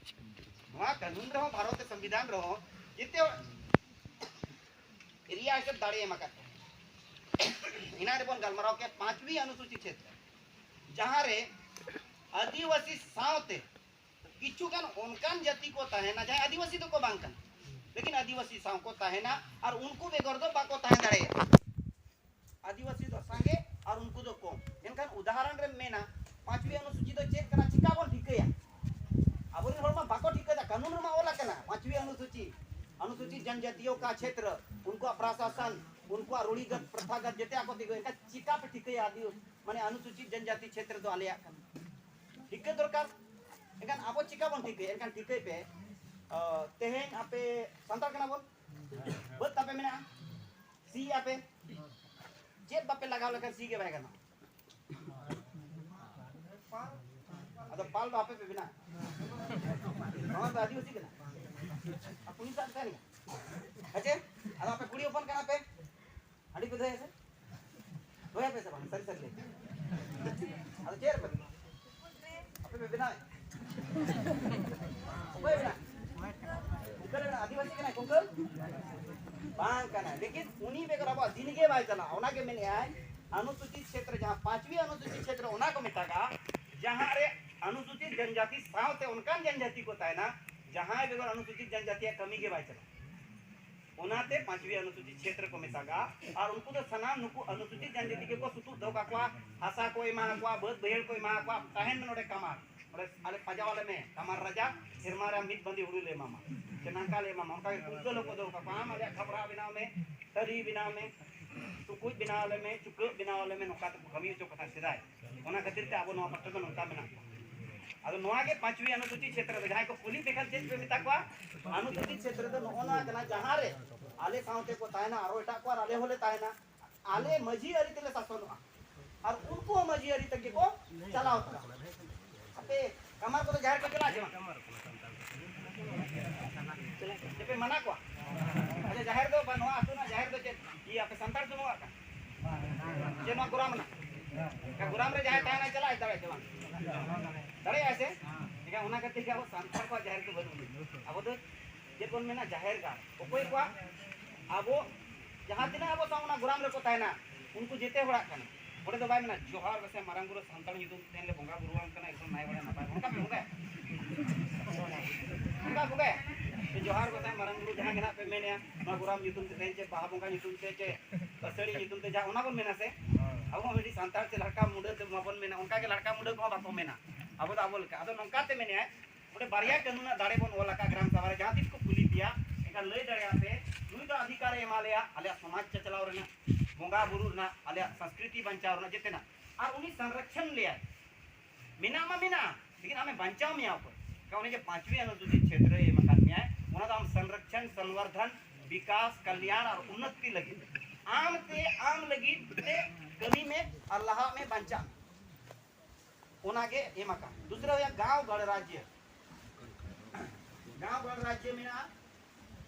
ᱱᱚᱣᱟ ᱠᱟᱹᱱᱩᱱ ᱨᱮᱦᱚᱸ, ᱵᱷᱟᱨᱚᱛ ᱥᱚᱝᱵᱤᱫᱷᱟᱱ ᱨᱮᱦᱚᱸ ᱡᱮᱛᱮ ᱮᱨᱤᱭᱟ ᱦᱤᱥᱟᱹᱵ ᱫᱟᱲᱮ ᱮᱢ ᱟᱠᱟᱫ ᱠᱚᱣᱟ᱾ ᱮᱱᱟᱝ ᱨᱮᱵᱚᱱ ᱜᱟᱞᱢᱟᱨᱟᱣ ᱠᱮᱫ ᱯᱟᱸᱪᱣᱤ ᱚᱱᱩᱥᱩᱪᱤᱛ ᱪᱷᱮᱛᱨᱚ, ᱡᱟᱦᱟᱸ ᱨᱮ ᱟᱹᱫᱤᱵᱟᱹᱥᱤ ᱥᱟᱶᱛᱮ ᱠᱤᱪᱷᱩ ᱜᱟᱱ ᱚᱱᱠᱟᱱ ᱡᱟᱹᱛᱤ ᱠᱚ ᱛᱟᱦᱮᱱᱟ, ᱡᱟᱦᱟᱸᱭ ᱟᱹᱫᱤᱵᱟᱹᱥᱤ ᱫᱚᱠᱚ ᱵᱟᱝ ᱠᱟᱱᱟ, ᱞᱮᱠᱤᱱ ᱟᱹᱫᱤᱵᱟᱹᱥᱤ ᱥᱟᱶ ᱠᱚ ᱛᱟᱦᱮᱱᱟ ᱟᱨ ᱩᱱᱠᱩ ᱵᱮᱜᱚᱨ ᱫᱚ ᱵᱟᱠᱚ ᱛᱟᱦᱮᱸ ᱫᱟᱲᱮᱭᱟᱜᱼᱟ᱾ ᱟᱹᱫᱤᱵᱟᱹᱥᱤ ᱫᱚ ᱥᱟᱸᱜᱮ ᱟᱨ ᱩᱱᱠᱩ ᱫᱚ ᱠᱚᱢ᱾ ᱢᱮᱱᱠᱷᱟᱱ ᱩᱫᱟᱦᱚᱨᱚᱱ ᱨᱮᱢ ᱢᱮᱱᱟ, ᱯᱟᱸᱪᱣᱤ ᱚᱱᱩᱥᱩᱪᱤ ᱫᱚ ᱪᱮᱫ ᱠᱟᱱᱟ, ᱪᱤᱠᱟ ᱵᱚᱱ ᱴᱷᱤᱠᱟᱹᱭᱟ? ᱟᱵᱚᱨᱮᱱ ᱦᱚᱲ ᱢᱟ ᱵᱟᱠᱚ ᱴᱷᱤᱠᱟᱹᱭᱮᱫᱟ, ᱠᱟᱹᱱᱩᱱ ᱨᱮᱢᱟ ᱚᱞ ᱟᱠᱟᱱᱟ ᱯᱟᱸᱪᱣᱤ ᱚᱱᱩᱥᱩᱪᱤ, ᱚᱱᱩᱥᱩᱪᱤ ᱡᱚᱱᱡᱟᱛᱤᱭᱚ ᱠᱟ ᱪᱷᱮᱛᱨᱚ, ᱩᱱᱠᱩᱣᱟᱜ ᱯᱨᱚᱥᱟᱥᱚᱱ, ᱩᱱᱠᱩᱣᱟᱜ ᱨᱩᱲᱤᱜᱚᱛ ᱯᱨᱚᱛᱷᱟᱜᱚᱛ ᱡᱮᱛᱮ ᱟᱠᱚ ᱛᱮᱜᱮ, ᱮᱱᱠᱷᱟᱱ ᱪᱤᱠᱟ ᱯᱮ ᱴᱷᱤᱠᱟᱹᱭᱟ ᱟᱹᱫᱤ-, ᱢᱟᱱᱮ ᱚᱱᱩᱥᱩᱪᱤᱛ ᱡᱚᱱᱡᱟᱛᱤ ᱪᱷᱮᱛᱨᱚ ᱫᱚ ᱟᱞᱮᱭᱟᱜ ᱠᱟᱱᱟ? ᱴᱷᱤᱠᱟᱹ ᱫᱚᱨᱠᱟᱨ᱾ ᱮᱱᱠᱷᱟᱱ ᱟᱵᱚ ᱪᱤᱠᱟ ᱵᱚᱱ ᱴᱷᱤᱠᱟᱹᱭᱟ? ᱮᱱᱠᱷᱟᱱ ᱴᱷᱤᱠᱟᱹᱭ ᱯᱮ, ᱚ, ᱛᱮᱦᱮᱧ ᱟᱯᱮ ᱥᱟᱱᱛᱟᱲ ᱠᱟᱱᱟ ᱵᱚᱱ, ᱵᱟᱹᱫᱽ ᱛᱟᱯᱮ ᱢᱮᱱᱟᱜᱼᱟ, ᱥᱤ ᱟᱯᱮ, ᱪᱮᱫ ᱵᱟᱯᱮ ᱞᱟᱜᱟᱣ ᱞᱮᱠᱷᱟᱱ ᱥᱤ ᱜᱮ ᱵᱟᱭ ᱜᱟᱱᱚᱜᱼᱟ᱾ ᱟᱫᱚ ᱯᱟᱞ ᱫᱚ ᱟᱯᱮ ᱯᱮ ᱵᱮᱱᱟᱣ, ᱱᱚᱣᱟ ᱫᱚ ᱟᱹᱫᱤᱵᱟᱹᱥᱤ ᱠᱟᱱᱟ, ᱟᱨ ᱯᱩᱞᱤᱥ ᱟᱜ ᱠᱟᱱ ᱜᱮᱭᱟ᱾ ᱦᱮᱸ ᱪᱮ? ᱟᱫᱚ ᱟᱯᱮ ᱠᱩᱲᱤ ᱦᱚᱯᱚᱱ ᱠᱟᱱᱟ ᱯᱮ, ᱦᱟᱺᱰᱤ ᱯᱮ ᱫᱚᱦᱚᱭᱟ ᱥᱮ? ᱫᱚᱦᱚᱭᱟ ᱯᱮ ᱥᱮ ᱵᱟᱝ? ᱥᱟᱹᱨᱤ ᱥᱟᱹᱨᱤ ᱞᱟᱹᱭ᱾ ᱟᱫᱚ ᱪᱮᱫ ᱨᱮᱯᱮ ᱵᱮᱱᱟᱣᱟ? ᱟᱯᱮ ᱯᱮ ᱵᱮᱱᱟᱣᱮᱫ? ᱚᱠᱚᱭ ᱵᱮᱱᱟᱣ? ᱠᱩᱝᱠᱟᱹᱞ ᱵᱮᱱᱟᱣ, ᱟᱹᱫᱤᱵᱟᱹᱥᱤ ᱠᱟᱱᱟᱭ ᱠᱩᱝᱠᱟᱹᱞ? ᱵᱟᱝ ᱠᱟᱱᱟᱭ᱾ ᱞᱮᱠᱤᱱ ᱩᱱᱤ ᱵᱮᱜᱚᱨ ᱟᱵᱚᱣᱟᱜ ᱫᱤᱱ ᱜᱮ ᱵᱟᱭ ᱪᱟᱞᱟᱜᱼᱟ᱾ ᱚᱱᱟ ᱜᱮ ᱢᱮᱱᱮᱫᱼᱟᱭ, ᱚᱱᱩᱥᱩᱪᱤᱛ ᱪᱷᱮᱛᱨᱚ, ᱡᱟᱦᱟᱸ ᱯᱟᱸᱪᱣᱤ ᱚᱱᱩᱥᱩᱪᱤᱛ ᱪᱷᱮᱛᱨᱚ, ᱚᱱᱟ ᱠᱚ ᱢᱮᱛᱟᱜᱼᱟ, ᱡᱟᱦᱟᱸ ᱨᱮ ᱚᱱᱩᱥᱩᱪᱤᱛ ᱡᱚᱱᱡᱟᱛᱤ ᱥᱟᱶᱛᱮ ᱚᱱᱠᱟᱱ ᱡᱚᱱᱡᱟᱛᱤ ᱠᱚ ᱛᱟᱦᱮᱱᱟ, ᱡᱟᱦᱟᱸᱭ ᱵᱮᱜᱚᱨ ᱚᱱᱩᱥᱩᱪᱤᱛ ᱡᱚᱱᱡᱟᱛᱤᱭᱟᱜ ᱠᱟᱹᱢᱤ ᱜᱮ ᱵᱟᱭ ᱪᱟᱞᱟᱜᱼᱟ᱾ ᱚᱱᱟᱛᱮ ᱯᱟᱸᱪᱣᱤ ᱚᱱᱩᱥᱩᱪᱤᱛ ᱪᱷᱮᱛᱨᱚ ᱠᱚ ᱢᱮᱛᱟᱜᱼᱟ᱾ ᱟᱨ ᱩᱱᱠᱩ ᱫᱚ ᱥᱟᱱᱟᱢ ᱱᱩᱠᱩ ᱚᱱᱩᱥᱩᱪᱤᱛ ᱡᱟᱱᱡᱟᱹᱛᱤ ᱜᱮᱠᱚ ᱥᱩᱛᱩᱜ ᱫᱚᱦᱚ ᱠᱟᱠᱚᱣᱟ, ᱦᱟᱥᱟ ᱠᱚ ᱮᱢᱟ ᱠᱚᱣᱟ, ᱵᱟᱹᱫᱽ ᱵᱟᱹᱭᱦᱟᱹᱲ ᱠᱚ ᱮᱢᱟ ᱠᱚᱣᱟ, ᱛᱟᱦᱮᱱ ᱢᱮ ᱱᱚᱰᱮ ᱠᱟᱢᱟᱨ, ᱱᱚᱰᱮ ᱟᱞᱮ ᱯᱟᱡᱟᱣ ᱟᱞᱮ ᱢᱮ, ᱠᱟᱢᱟᱨ ᱨᱟᱡᱟ, ᱥᱮᱨᱢᱟ ᱨᱮ ᱢᱤᱫ ᱵᱟᱸᱫᱤ ᱦᱩᱲᱩ ᱞᱮ ᱮᱢᱟᱢᱟ, ᱥᱮ ᱱᱚᱝᱠᱟ ᱞᱮ ᱮᱢᱟᱢᱟ᱾ ᱚᱱᱠᱟ ᱜᱮ ᱠᱩᱝᱠᱟᱹᱞ ᱦᱚᱸᱠᱚ ᱫᱚᱦᱚ ᱠᱟᱠᱚᱣᱟ, ᱟᱢ ᱟᱞᱮᱭᱟᱜ ᱠᱷᱟᱯᱨᱟ ᱵᱮᱱᱟᱣ ᱢᱮ, ᱛᱷᱟᱹᱨᱤ ᱵᱮᱱᱟᱣ ᱢᱮ, ᱴᱩᱠᱩᱡ ᱵᱮᱱᱟᱣ ᱟᱞᱮ ᱢᱮ, ᱪᱩᱠᱟᱹᱜ ᱵᱮᱱᱟᱣ ᱟᱞᱮ ᱢᱮ, ᱱᱚᱝᱠᱟ ᱛᱮᱠᱚ ᱠᱟᱹᱢᱤ ᱦᱚᱪᱚ ᱠᱚ ᱛᱟᱦᱮᱸᱫ ᱥᱮᱫᱟᱭ᱾ ᱚᱱᱟ ᱠᱷᱟᱹᱛᱤᱨ ᱛᱮ ᱟᱵᱚ ᱱᱚᱣᱟ ᱯᱟᱦᱴᱟ ᱫᱚ ᱱᱚᱝᱠᱟ ᱢᱮᱱᱟᱜ ᱠᱚᱣᱟ᱾ ᱟᱫᱚ ᱱᱚᱣᱟ ᱜᱮ ᱯᱟᱸᱪᱣᱤ ᱚᱱᱩᱥᱩᱪᱤᱛ ᱪᱷᱮᱛᱨᱚ ᱫᱚ, ᱡᱟᱦᱟᱸᱭ ᱠᱚ ᱠᱩᱞᱤ ᱯᱮ ᱠᱷᱟᱱ ᱪᱮᱫ ᱯᱮ ᱢᱮᱛᱟ ᱠᱚᱣᱟ? ᱚᱱᱩᱥᱩᱪᱤᱛ ᱪᱷᱮᱛᱨᱚ ᱫᱚ ᱱᱚᱜᱼᱚ ᱱᱚᱣᱟ ᱠᱟᱱᱟ, ᱡᱟᱦᱟᱸ ᱨᱮ ᱟᱞᱮ ᱥᱟᱶᱛᱮ ᱠᱚ ᱛᱟᱦᱮᱱᱟ, ᱟᱨᱚ ᱮᱴᱟᱜ ᱠᱚ, ᱟᱨ ᱟᱞᱮ ᱦᱚᱸᱞᱮ ᱛᱟᱦᱮᱱᱟ᱾ ᱟᱞᱮ ᱢᱟᱹᱡᱷᱤ ᱟᱹᱨᱤ ᱛᱮᱞᱮ ᱥᱟᱥᱚᱱᱚᱜᱼᱟ, ᱟᱨ ᱩᱱᱠᱩ ᱦᱚᱸ ᱢᱟᱹᱡᱷᱤ ᱟᱹᱨᱤ ᱛᱮᱜᱮ ᱠᱚ ᱪᱟᱞᱟᱣ ᱠᱚᱜᱼᱟ᱾ ᱟᱯᱮ ᱠᱟᱢᱟᱨ ᱠᱚᱫᱚ ᱡᱟᱦᱮᱨ ᱠᱚ ᱪᱟᱞᱟᱜᱼᱟ ᱪᱮ ᱵᱟᱝ? ᱪᱮ ᱯᱮ ᱢᱟᱱᱟ ᱠᱚᱣᱟ? ᱟᱪᱪᱷᱟ, ᱡᱟᱦᱮᱨ ᱫᱚ ᱵᱟ-, ᱱᱚᱣᱟ ᱟᱹᱛᱩ ᱨᱮᱱᱟᱜ ᱡᱟᱦᱮᱨ ᱫᱚ ᱪᱮᱫ ᱤᱭᱟᱹ ᱟᱯᱮ ᱥᱟᱱᱛᱟᱲ ᱥᱩᱢᱩᱝᱟᱜ ᱠᱟᱱᱟ? ᱪᱮ ᱱᱚᱣᱟ ᱜᱚᱨᱟᱢ ᱨᱮᱱᱟᱜ? ᱮᱱᱠᱷᱟᱱ ᱜᱚᱨᱟᱢ ᱨᱮ ᱡᱟᱦᱟᱸᱭ ᱛᱟᱦᱮᱱᱟᱭ, ᱪᱟᱞᱟᱜ ᱟᱭ, ᱫᱟᱲᱮᱭᱟᱜ ᱪᱮ ᱵᱟᱝ? ᱫᱟᱲᱮᱭᱟᱜ ᱟᱭ ᱥᱮ? ᱮᱱᱠᱷᱟᱱ ᱚᱱᱟ ᱠᱷᱟᱹᱛᱤᱨ ᱜᱮ ᱟᱵᱚ ᱥᱟᱱᱛᱟᱲ ᱠᱚᱣᱟᱜ ᱡᱟᱦᱮᱨ ᱫᱚ ᱵᱟᱹᱱᱩᱜ ᱟᱹᱱᱤᱡ᱾ ᱟᱵᱚ ᱫᱚ ᱪᱮᱫ ᱵᱚᱱ ᱢᱮᱱᱟ? ᱡᱟᱦᱮᱨ ᱜᱟᱲ᱾ ᱚᱠᱚᱭ ᱠᱚᱣᱟᱜ? ᱟᱵᱚ ᱡᱟᱦᱟᱸ ᱛᱤᱱᱟᱹᱜ ᱟᱵᱚ ᱥᱟᱶ ᱚᱱᱟ ᱜᱚᱨᱟᱢ ᱨᱮᱠᱚ ᱛᱟᱦᱮᱱᱟ, ᱩᱱᱠᱩ ᱡᱮᱛᱮ ᱦᱚᱲᱟᱜ ᱠᱟᱱᱟ᱾ ᱚᱸᱰᱮ ᱫᱚ ᱵᱟᱭ ᱢᱮᱱᱟ, "ᱡᱚᱦᱟᱨ ᱜᱚᱸᱥᱟᱭ ᱢᱟᱨᱟᱝ ᱵᱩᱨᱩ, ᱥᱟᱱᱛᱟᱲ ᱧᱩᱛᱩᱢ ᱛᱮ ᱛᱮᱦᱮᱧ ᱞᱮ ᱵᱚᱸᱜᱟ ᱵᱩᱨᱩᱣᱟᱢ ᱠᱟᱱᱟ, ᱮᱠᱫᱚᱢ ᱱᱟᱭ ᱵᱟᱲᱟ ᱱᱟᱯᱟᱭ ᱵᱟᱲᱟ", ᱚᱱᱠᱟ ᱯᱮ ᱵᱚᱸᱜᱟᱭᱟ? ᱚᱱᱠᱟ ᱵᱚᱸᱜᱟᱭᱟ? ᱡᱮ, "ᱡᱚᱦᱟᱨ ᱜᱚᱸᱥᱟᱭ ᱢᱟᱨᱟᱝ ᱵᱩᱨᱩ", ᱡᱟᱦᱟᱸ ᱜᱮ ᱱᱟᱦᱟᱜ ᱯᱮ ᱢᱮᱱᱮᱜᱼᱟ, ᱱᱚᱣᱟ ᱜᱚᱨᱟᱢ ᱧᱩᱛᱩᱢ ᱛᱮ ᱛᱮᱦᱮᱧ ᱪᱮ ᱵᱟᱦᱟ ᱵᱚᱸᱜᱟ ᱧᱩᱛᱩᱢ ᱛᱮ ᱪᱮ ᱟᱹᱥᱟᱹᱲᱤ ᱧᱩᱛᱩᱢ ᱛᱮ, ᱡᱟᱦᱟᱸ ᱚᱱᱟ ᱵᱚᱱ ᱢᱮᱱᱟ ᱥᱮ? ᱟᱵᱚ ᱦᱚᱸ ᱢᱤᱫᱴᱤᱡ ᱥᱟᱱᱛᱟᱲ ᱪᱮ ᱞᱟᱲᱠᱟ ᱢᱩᱰᱟᱹ ᱛᱮ ᱢᱟᱵᱚᱱ ᱢᱮᱱᱟ, ᱚᱱᱠᱟ ᱜᱮ ᱞᱟᱲᱠᱟ ᱢᱩᱰᱟᱹ ᱠᱚᱦᱚᱸ ᱵᱟᱠᱚ ᱢᱮᱱᱟ, ᱟᱵᱚ ᱫᱚ ᱟᱵᱚ ᱞᱮᱠᱟ᱾ ᱟᱫᱚ ᱱᱚᱝᱠᱟ ᱛᱮ ᱢᱮᱱᱮᱜᱼᱟᱭ, ᱚᱸᱰᱮ ᱵᱟᱨᱭᱟ ᱠᱟᱹᱱᱩᱱᱟᱜ ᱫᱟᱲᱮ ᱵᱚᱱ ᱚᱞ ᱟᱠᱟᱫ ᱜᱨᱟᱢ ᱥᱟᱵᱷᱟ ᱨᱮ, ᱡᱟᱦᱟᱸ ᱛᱤᱥ ᱠᱚ ᱠᱩᱞᱤ ᱯᱮᱭᱟ, ᱮᱱᱠᱷᱟᱱ ᱞᱟᱹᱭ ᱫᱟᱲᱮᱭᱟᱜ ᱯᱮ, ᱱᱩᱭ ᱫᱚ ᱚᱫᱷᱤᱠᱟᱨ ᱮ ᱮᱢᱟ ᱞᱮᱭᱟ ᱟᱞᱮᱭᱟᱜ ᱥᱚᱢᱟᱡᱽ ᱪᱟᱪᱞᱟᱣ ᱨᱮᱱᱟᱜ, ᱵᱚᱸᱜᱟ ᱵᱩᱨᱩ ᱨᱮᱱᱟᱜ, ᱟᱞᱮᱭᱟᱜ ᱥᱚᱝᱥᱠᱨᱤᱛᱤ ᱵᱟᱧᱪᱟᱣ ᱨᱮᱱᱟᱜ, ᱡᱮᱛᱮᱱᱟᱜ᱾ ᱟᱨ ᱩᱱᱤ ᱥᱚᱝᱨᱚᱠᱷᱚᱱ ᱞᱮᱭᱟᱭ, ᱢᱮᱱᱟᱜ ᱢᱟ ᱢᱮᱱᱟᱜ, ᱞᱮᱠᱤᱱ ᱟᱢᱮ ᱵᱟᱧᱪᱟᱣ ᱢᱮᱭᱟ ᱚᱠᱚᱭ? ᱮᱱᱠᱷᱟᱱ ᱩᱱᱤ ᱡᱮ ᱯᱟᱸᱪᱣᱤ ᱚᱱᱩᱥᱩᱪᱤᱛ ᱪᱷᱮᱛᱨᱚᱭ ᱮᱢ ᱟᱠᱟᱫ ᱢᱮᱭᱟᱭ, ᱚᱱᱟ ᱫᱚ ᱟᱢ ᱥᱚᱝᱨᱚᱠᱷᱚᱱ, ᱥᱚᱝᱵᱚᱨᱫᱷᱚᱱ, ᱵᱤᱠᱟᱥ, ᱠᱟᱞᱭᱟᱬ ᱟᱨ ᱩᱱᱱᱚᱛᱤ ᱞᱟᱹᱜᱤᱫ, ᱟᱢ ᱛᱮ, ᱟᱢ ᱞᱟᱹᱜᱤᱫ ᱛᱮ ᱠᱟᱹᱢᱤ ᱢᱮ ᱟᱨ ᱞᱟᱦᱟᱜ ᱢᱮ, ᱵᱟᱧᱪᱟᱜ ᱢᱮ᱾ ᱚᱱᱟᱜᱮ ᱮᱢ ᱟᱠᱟᱱ᱾ ᱫᱩᱥᱨᱟ ᱦᱩᱭᱩᱜᱼᱟ ᱜᱟᱶ ᱜᱚᱬᱨᱟᱡᱽᱡᱚ᱾ ᱜᱟᱶ ᱜᱚᱬᱨᱟᱡᱽᱡᱚ ᱢᱮᱱᱟᱜᱼᱟ᱾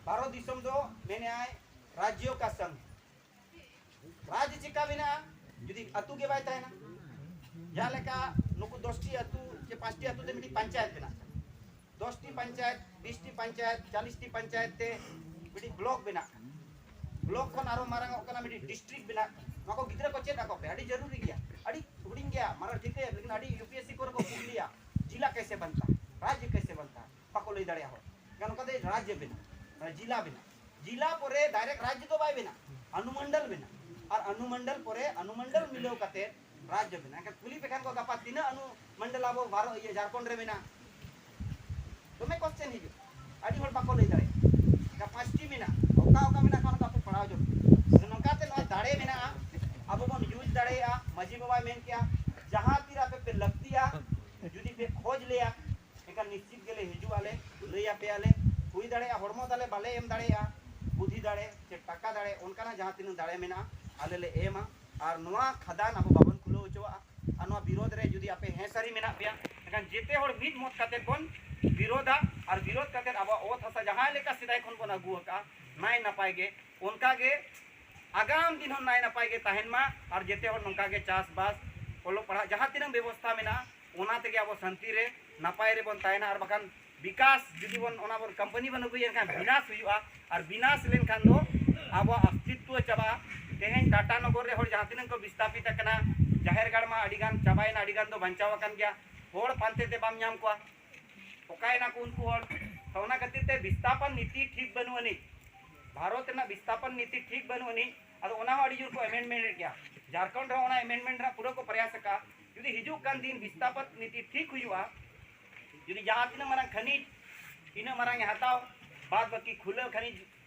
ᱵᱷᱟᱨᱚᱛ ᱫᱤᱥᱚᱢ ᱫᱚ ᱢᱮᱱᱮᱜᱼᱟᱭ ᱨᱟᱡᱽᱡᱚ ᱠᱟ ᱥᱚᱝᱜᱷ᱾ ᱨᱟᱡᱽ ᱪᱮᱠᱟ ᱢᱮᱱᱟᱜᱼᱟ? ᱡᱩᱫᱤ ᱟᱹᱛᱩ ᱜᱮ ᱵᱟᱭ ᱛᱟᱦᱮᱱᱟ, ᱡᱟᱦᱟᱸ ᱞᱮᱠᱟ ᱱᱩᱠᱩ ᱫᱚᱥᱴᱤ ᱟᱹᱛᱩ ᱪᱮ ᱯᱟᱸᱪᱴᱤ ᱟᱹᱛᱩ ᱛᱮ ᱢᱤᱫᱴᱤᱡ ᱯᱚᱧᱪᱟᱭᱮᱛ ᱵᱮᱱᱟᱜ ᱠᱟᱱᱟ, ᱫᱚᱥᱴᱤ ᱯᱚᱧᱪᱟᱭᱮᱛ, ᱵᱤᱥᱴᱤ ᱯᱚᱧᱪᱟᱭᱮᱛ, ᱪᱟᱞᱤᱥᱴᱤ ᱯᱚᱧᱪᱟᱭᱮᱛ ᱛᱮ ᱢᱤᱫᱴᱤᱡ ᱵᱞᱚᱠ ᱵᱮᱱᱟᱜ ᱠᱟᱱᱟ᱾ ᱵᱞᱚᱠ ᱠᱷᱚᱱ ᱟᱨᱚ ᱢᱟᱨᱟᱝ ᱚᱜ ᱠᱟᱱᱟ, ᱢᱤᱫᱴᱤᱡ ᱰᱤᱥᱴᱨᱤᱠᱴ ᱵᱮᱱᱟᱜ ᱠᱟᱱᱟ᱾ ᱱᱚᱣᱟ ᱠᱚ ᱜᱤᱫᱽᱨᱟᱹ ᱠᱚ ᱪᱮᱫ ᱟᱠᱚ ᱯᱮ, ᱟᱹᱰᱤ ᱡᱟᱹᱨᱩᱨᱤ ᱜᱮᱭᱟ᱾ ᱟᱹᱰᱤ ᱦᱩᱰᱤᱧ ᱜᱮᱭᱟ, ᱢᱟᱨᱟᱝ ᱴᱷᱤᱠᱟᱹᱭᱟ, ᱞᱮᱠᱤᱱ ᱟᱹᱰᱤ ᱭᱩ ᱯᱤ ᱮᱥ ᱥᱤ ᱠᱚᱨᱮ ᱠᱚ ᱠᱩᱠᱞᱤᱭᱟ, ᱡᱤᱞᱟ ᱠᱮᱥᱮ ᱵᱚᱱᱛᱟ, ᱨᱟᱡᱽᱭᱚ ᱠᱮᱥᱮ ᱵᱚᱱᱛᱟ, ᱵᱟᱠᱚ ᱞᱟᱹᱭ ᱫᱟᱲᱮᱭᱟᱜᱼᱟ ᱦᱚᱲ᱾ ᱮᱱᱠᱷᱟᱱ ᱱᱚᱝᱠᱟ ᱛᱮ ᱨᱟᱡᱽᱭᱚ ᱵᱮᱱᱟᱜ, ᱢᱟᱱᱮ ᱡᱤᱞᱟ ᱵᱮᱱᱟᱜ᱾ ᱡᱤᱞᱟ ᱯᱚᱨᱮ ᱰᱟᱭᱨᱮᱠᱴ ᱨᱟᱡᱽᱡᱚ ᱫᱚ ᱵᱟᱭ ᱵᱮᱱᱟᱜ, ᱚᱱᱩᱢᱚᱱᱰᱚᱞ ᱵᱮᱱᱟᱜ, ᱟᱨ ᱚᱱᱩᱢᱚᱱᱰᱚᱞ ᱯᱚᱨᱮ ᱚᱱᱩᱢᱚᱱᱰᱚᱞ ᱢᱤᱞᱟᱹᱣ ᱠᱟᱛᱮ ᱨᱟᱡᱽᱡᱚ ᱵᱮᱱᱟᱜ᱾ ᱮᱱᱠᱷᱟᱱ ᱠᱩᱞᱤ ᱯᱮ ᱠᱷᱟᱱ ᱠᱚ ᱜᱟᱯᱟ ᱛᱤᱱᱟᱹᱜ ᱚᱱᱩᱢᱚᱱᱰᱚᱞ ᱟᱵᱚ ᱵᱷᱟᱨᱚᱛ ᱤᱭᱟᱹ ᱡᱷᱟᱲᱠᱷᱚᱸᱰ ᱨᱮ ᱢᱮᱱᱟᱜ? ᱫᱚᱢᱮ ᱠᱚᱥᱪᱮᱱ ᱦᱤᱡᱩᱜ, ᱟᱹᱰᱤ ᱦᱚᱲ ᱵᱟᱠᱚ ᱞᱟᱹᱭ ᱫᱟᱲᱮᱭᱟᱜᱼᱟ᱾ ᱮᱱᱠᱷᱟᱱ ᱯᱟᱸᱪᱴᱤ ᱢᱮᱱᱟᱜᱼᱟ, ᱚᱠᱟ ᱚᱠᱟ ᱢᱮᱱᱟᱜ ᱠᱷᱟᱱ ᱚᱱᱠᱟ ᱯᱮ ᱯᱟᱲᱦᱟᱣ ᱡᱚᱝ᱾ ᱱᱚᱝᱠᱟᱛᱮ ᱱᱚᱣᱟ ᱫᱟᱲᱮ ᱢᱮᱱᱟᱜᱼᱟ, ᱟᱵᱚ ᱵᱚᱱ ᱤᱭᱩᱡᱽ ᱫᱟᱲᱮᱭᱟᱜᱼᱟ᱾ ᱢᱟᱹᱡᱷᱤ ᱵᱟᱵᱟᱭ ᱢᱮᱱ ᱠᱮᱜᱼᱟ, ᱡᱟᱦᱟᱸ ᱛᱤᱨ ᱟᱯᱮ ᱯᱮ ᱞᱟᱹᱠᱛᱤᱭᱟ, ᱡᱩᱫᱤ ᱯᱮ ᱠᱷᱚᱡᱽ ᱞᱮᱭᱟ, ᱮᱱᱠᱷᱟᱱ ᱱᱤᱥᱪᱤᱛ ᱜᱮᱞᱮ ᱦᱤᱡᱩᱜ ᱟᱞᱮ, ᱞᱟᱹᱭ ᱟᱯᱮᱭᱟᱞᱮ᱾ ᱦᱩᱭ ᱫᱟᱲᱮᱭᱟᱜᱼᱟ ᱦᱚᱲᱢᱚ ᱛᱟᱞᱮ ᱵᱟᱞᱮ ᱮᱢ ᱫᱟᱲᱮᱭᱟᱜᱼᱟ, ᱵᱩᱫᱷᱤ ᱫᱟᱲᱮ ᱥᱮ ᱴᱟᱠᱟ ᱫᱟᱲᱮ, ᱚᱱᱠᱟᱱᱟᱜ ᱡᱟᱦᱟᱸ ᱛᱤᱱᱟᱹᱜ ᱫᱟᱲᱮ ᱢᱮᱱᱟᱜᱼᱟ ᱟᱞᱮ ᱞᱮ ᱮᱢᱟ᱾ ᱟᱨ ᱱᱚᱣᱟ ᱠᱷᱟᱫᱟᱱ ᱟᱵᱚ ᱵᱟᱵᱚᱱ ᱠᱷᱩᱞᱟᱹᱣ ᱦᱚᱪᱚᱣᱟᱜᱼᱟ᱾ ᱟᱨ ᱱᱚᱣᱟ ᱵᱤᱨᱳᱫᱷ ᱨᱮ ᱡᱩᱫᱤ ᱟᱯᱮ ᱦᱮᱸ ᱥᱟᱹᱨᱤ ᱢᱮᱱᱟᱜ ᱯᱮᱭᱟ, ᱮᱱᱠᱷᱟᱱ ᱡᱮᱛᱮ ᱦᱚᱲ ᱢᱤᱫ ᱢᱚᱛ ᱠᱟᱛᱮ ᱵᱚᱱ ᱵᱤᱨᱳᱫᱷᱟ᱾ ᱟᱨ ᱵᱤᱨᱳᱫᱷ ᱠᱟᱛᱮ ᱟᱵᱚᱣᱟᱜ ᱚᱛ ᱦᱟᱥᱟ ᱡᱟᱦᱟᱸ ᱞᱮᱠᱟ ᱥᱮᱫᱟᱭ ᱠᱷᱚᱱ ᱵᱚᱱ ᱟᱹᱜᱩ ᱟᱠᱟᱫᱼᱟ ᱱᱟᱭ ᱱᱟᱯᱟᱭ ᱜᱮ, ᱚᱱᱠᱟ ᱜᱮ ᱟᱜᱟᱢ ᱫᱤᱱ ᱦᱚᱸ ᱱᱟᱭ ᱱᱟᱯᱟᱭ ᱜᱮ ᱛᱟᱦᱮᱱ ᱢᱟ᱾ ᱟᱨ ᱡᱮᱛᱮ ᱦᱚᱲ ᱱᱚᱝᱠᱟ ᱜᱮ ᱪᱟᱥᱵᱟᱥ, ᱚᱞᱚᱜ ᱯᱟᱲᱦᱟᱜ, ᱡᱟᱦᱟᱸ ᱛᱤᱱᱟᱹᱜ ᱵᱮᱵᱚᱥᱛᱷᱟ ᱢᱮᱱᱟᱜᱼᱟ, ᱚᱱᱟ ᱛᱮᱜᱮ ᱟᱵᱚ ᱥᱟᱱᱛᱤ ᱨᱮ ᱱᱟᱯᱟᱭ ᱨᱮᱵᱚᱱ ᱛᱟᱦᱮᱱᱟ᱾ ᱟᱨ ᱵᱟᱠᱷᱟᱱ ᱵᱤᱠᱟᱥ ᱡᱩᱫᱤ ᱵᱚᱱ, ᱚᱱᱟ ᱵᱚᱱ ᱠᱳᱢᱯᱟᱱᱤ ᱵᱚᱱ ᱟᱹᱜᱩᱭᱟ, ᱮᱱᱠᱷᱟᱱ ᱵᱤᱱᱟᱥ ᱦᱩᱭᱩᱜᱼᱟ᱾ ᱟᱨ ᱵᱤᱱᱟᱥ ᱞᱮᱱᱠᱷᱟᱱ ᱫᱚ ᱟᱵᱚᱣᱟᱜ ᱚᱥᱛᱤᱛᱣᱚ ᱪᱟᱵᱟᱜᱼᱟ᱾ ᱛᱮᱦᱮᱧ ᱴᱟᱴᱟ ᱱᱚᱜᱚᱨ ᱨᱮ ᱦᱚᱲ ᱡᱟᱦᱟᱸ ᱛᱤᱱᱟᱹᱜ ᱠᱚ ᱵᱤᱥᱛᱟᱯᱤᱛ ᱟᱠᱟᱱᱟ, ᱡᱟᱦᱮᱨ ᱜᱟᱲ ᱢᱟ ᱟᱹᱰᱤ ᱜᱟᱱ ᱪᱟᱵᱟᱭᱮᱱᱟ, ᱟᱹᱰᱤ ᱜᱟᱱ ᱫᱚ ᱵᱟᱧᱪᱟᱣ ᱟᱠᱟᱱ ᱜᱮᱭᱟ, ᱦᱚᱲ ᱯᱟᱱᱛᱮ ᱛᱮ ᱵᱟᱢ ᱧᱟᱢ ᱠᱚᱣᱟ᱾ ᱚᱠᱟᱭᱮᱱᱟ ᱠᱚ ᱩᱱᱠᱩ ᱦᱚᱲ? ᱛᱚ ᱚᱱᱟ ᱠᱷᱟᱹᱛᱤᱨ ᱛᱮ ᱵᱤᱥᱛᱟᱯᱚᱱ ᱱᱤᱛᱤ ᱴᱷᱤᱠ ᱵᱟᱹᱱᱩᱜ ᱟᱹᱱᱤᱡ, ᱵᱷᱟᱨᱚᱛ ᱨᱮᱱᱟᱜ ᱵᱤᱥᱛᱟᱯᱚᱱ ᱱᱤᱛᱤ ᱴᱷᱤᱠ ᱵᱟᱹᱱᱩᱜ ᱟᱹᱱᱤᱡ᱾ ᱟᱫᱚ ᱚᱱᱟ ᱦᱚᱸ ᱟᱹᱰᱤ ᱡᱳᱨ ᱠᱚ ᱮᱢᱮᱱᱰᱢᱮᱱᱴ ᱮᱫ ᱜᱮᱭᱟ᱾ ᱡᱷᱟᱲᱠᱷᱚᱸᱰ ᱨᱮᱦᱚᱸ ᱚᱱᱟ ᱮᱢᱮᱱᱰᱢᱮᱱᱴ ᱨᱮᱱᱟᱜ ᱯᱩᱨᱟᱹ ᱠᱚ ᱯᱨᱚᱭᱟᱥ ᱟᱠᱟᱫᱼᱟ᱾ ᱡᱩᱫᱤ ᱦᱤᱡᱩᱜ ᱠᱟᱱ ᱫᱤᱱ ᱵᱤᱥᱛᱟᱯᱚᱱ ᱱᱤᱛᱤ ᱴᱷᱤᱠ ᱦᱩᱭᱩᱜᱼᱟ, ᱡᱩᱫᱤ ᱡᱟᱦᱟᱸ ᱛᱤᱱᱟᱹᱜ ᱢᱟᱨᱟᱝ ᱠᱷᱟᱹᱱᱤᱡ, ᱤᱱᱟᱹᱜ ᱢᱟᱨᱟᱝ ᱮ ᱦᱟᱛᱟᱣ, ᱵᱟᱫ ᱵᱟᱹᱠᱤ ᱠᱷᱩᱞᱟᱹ ᱠᱷᱟᱹᱱᱤᱡ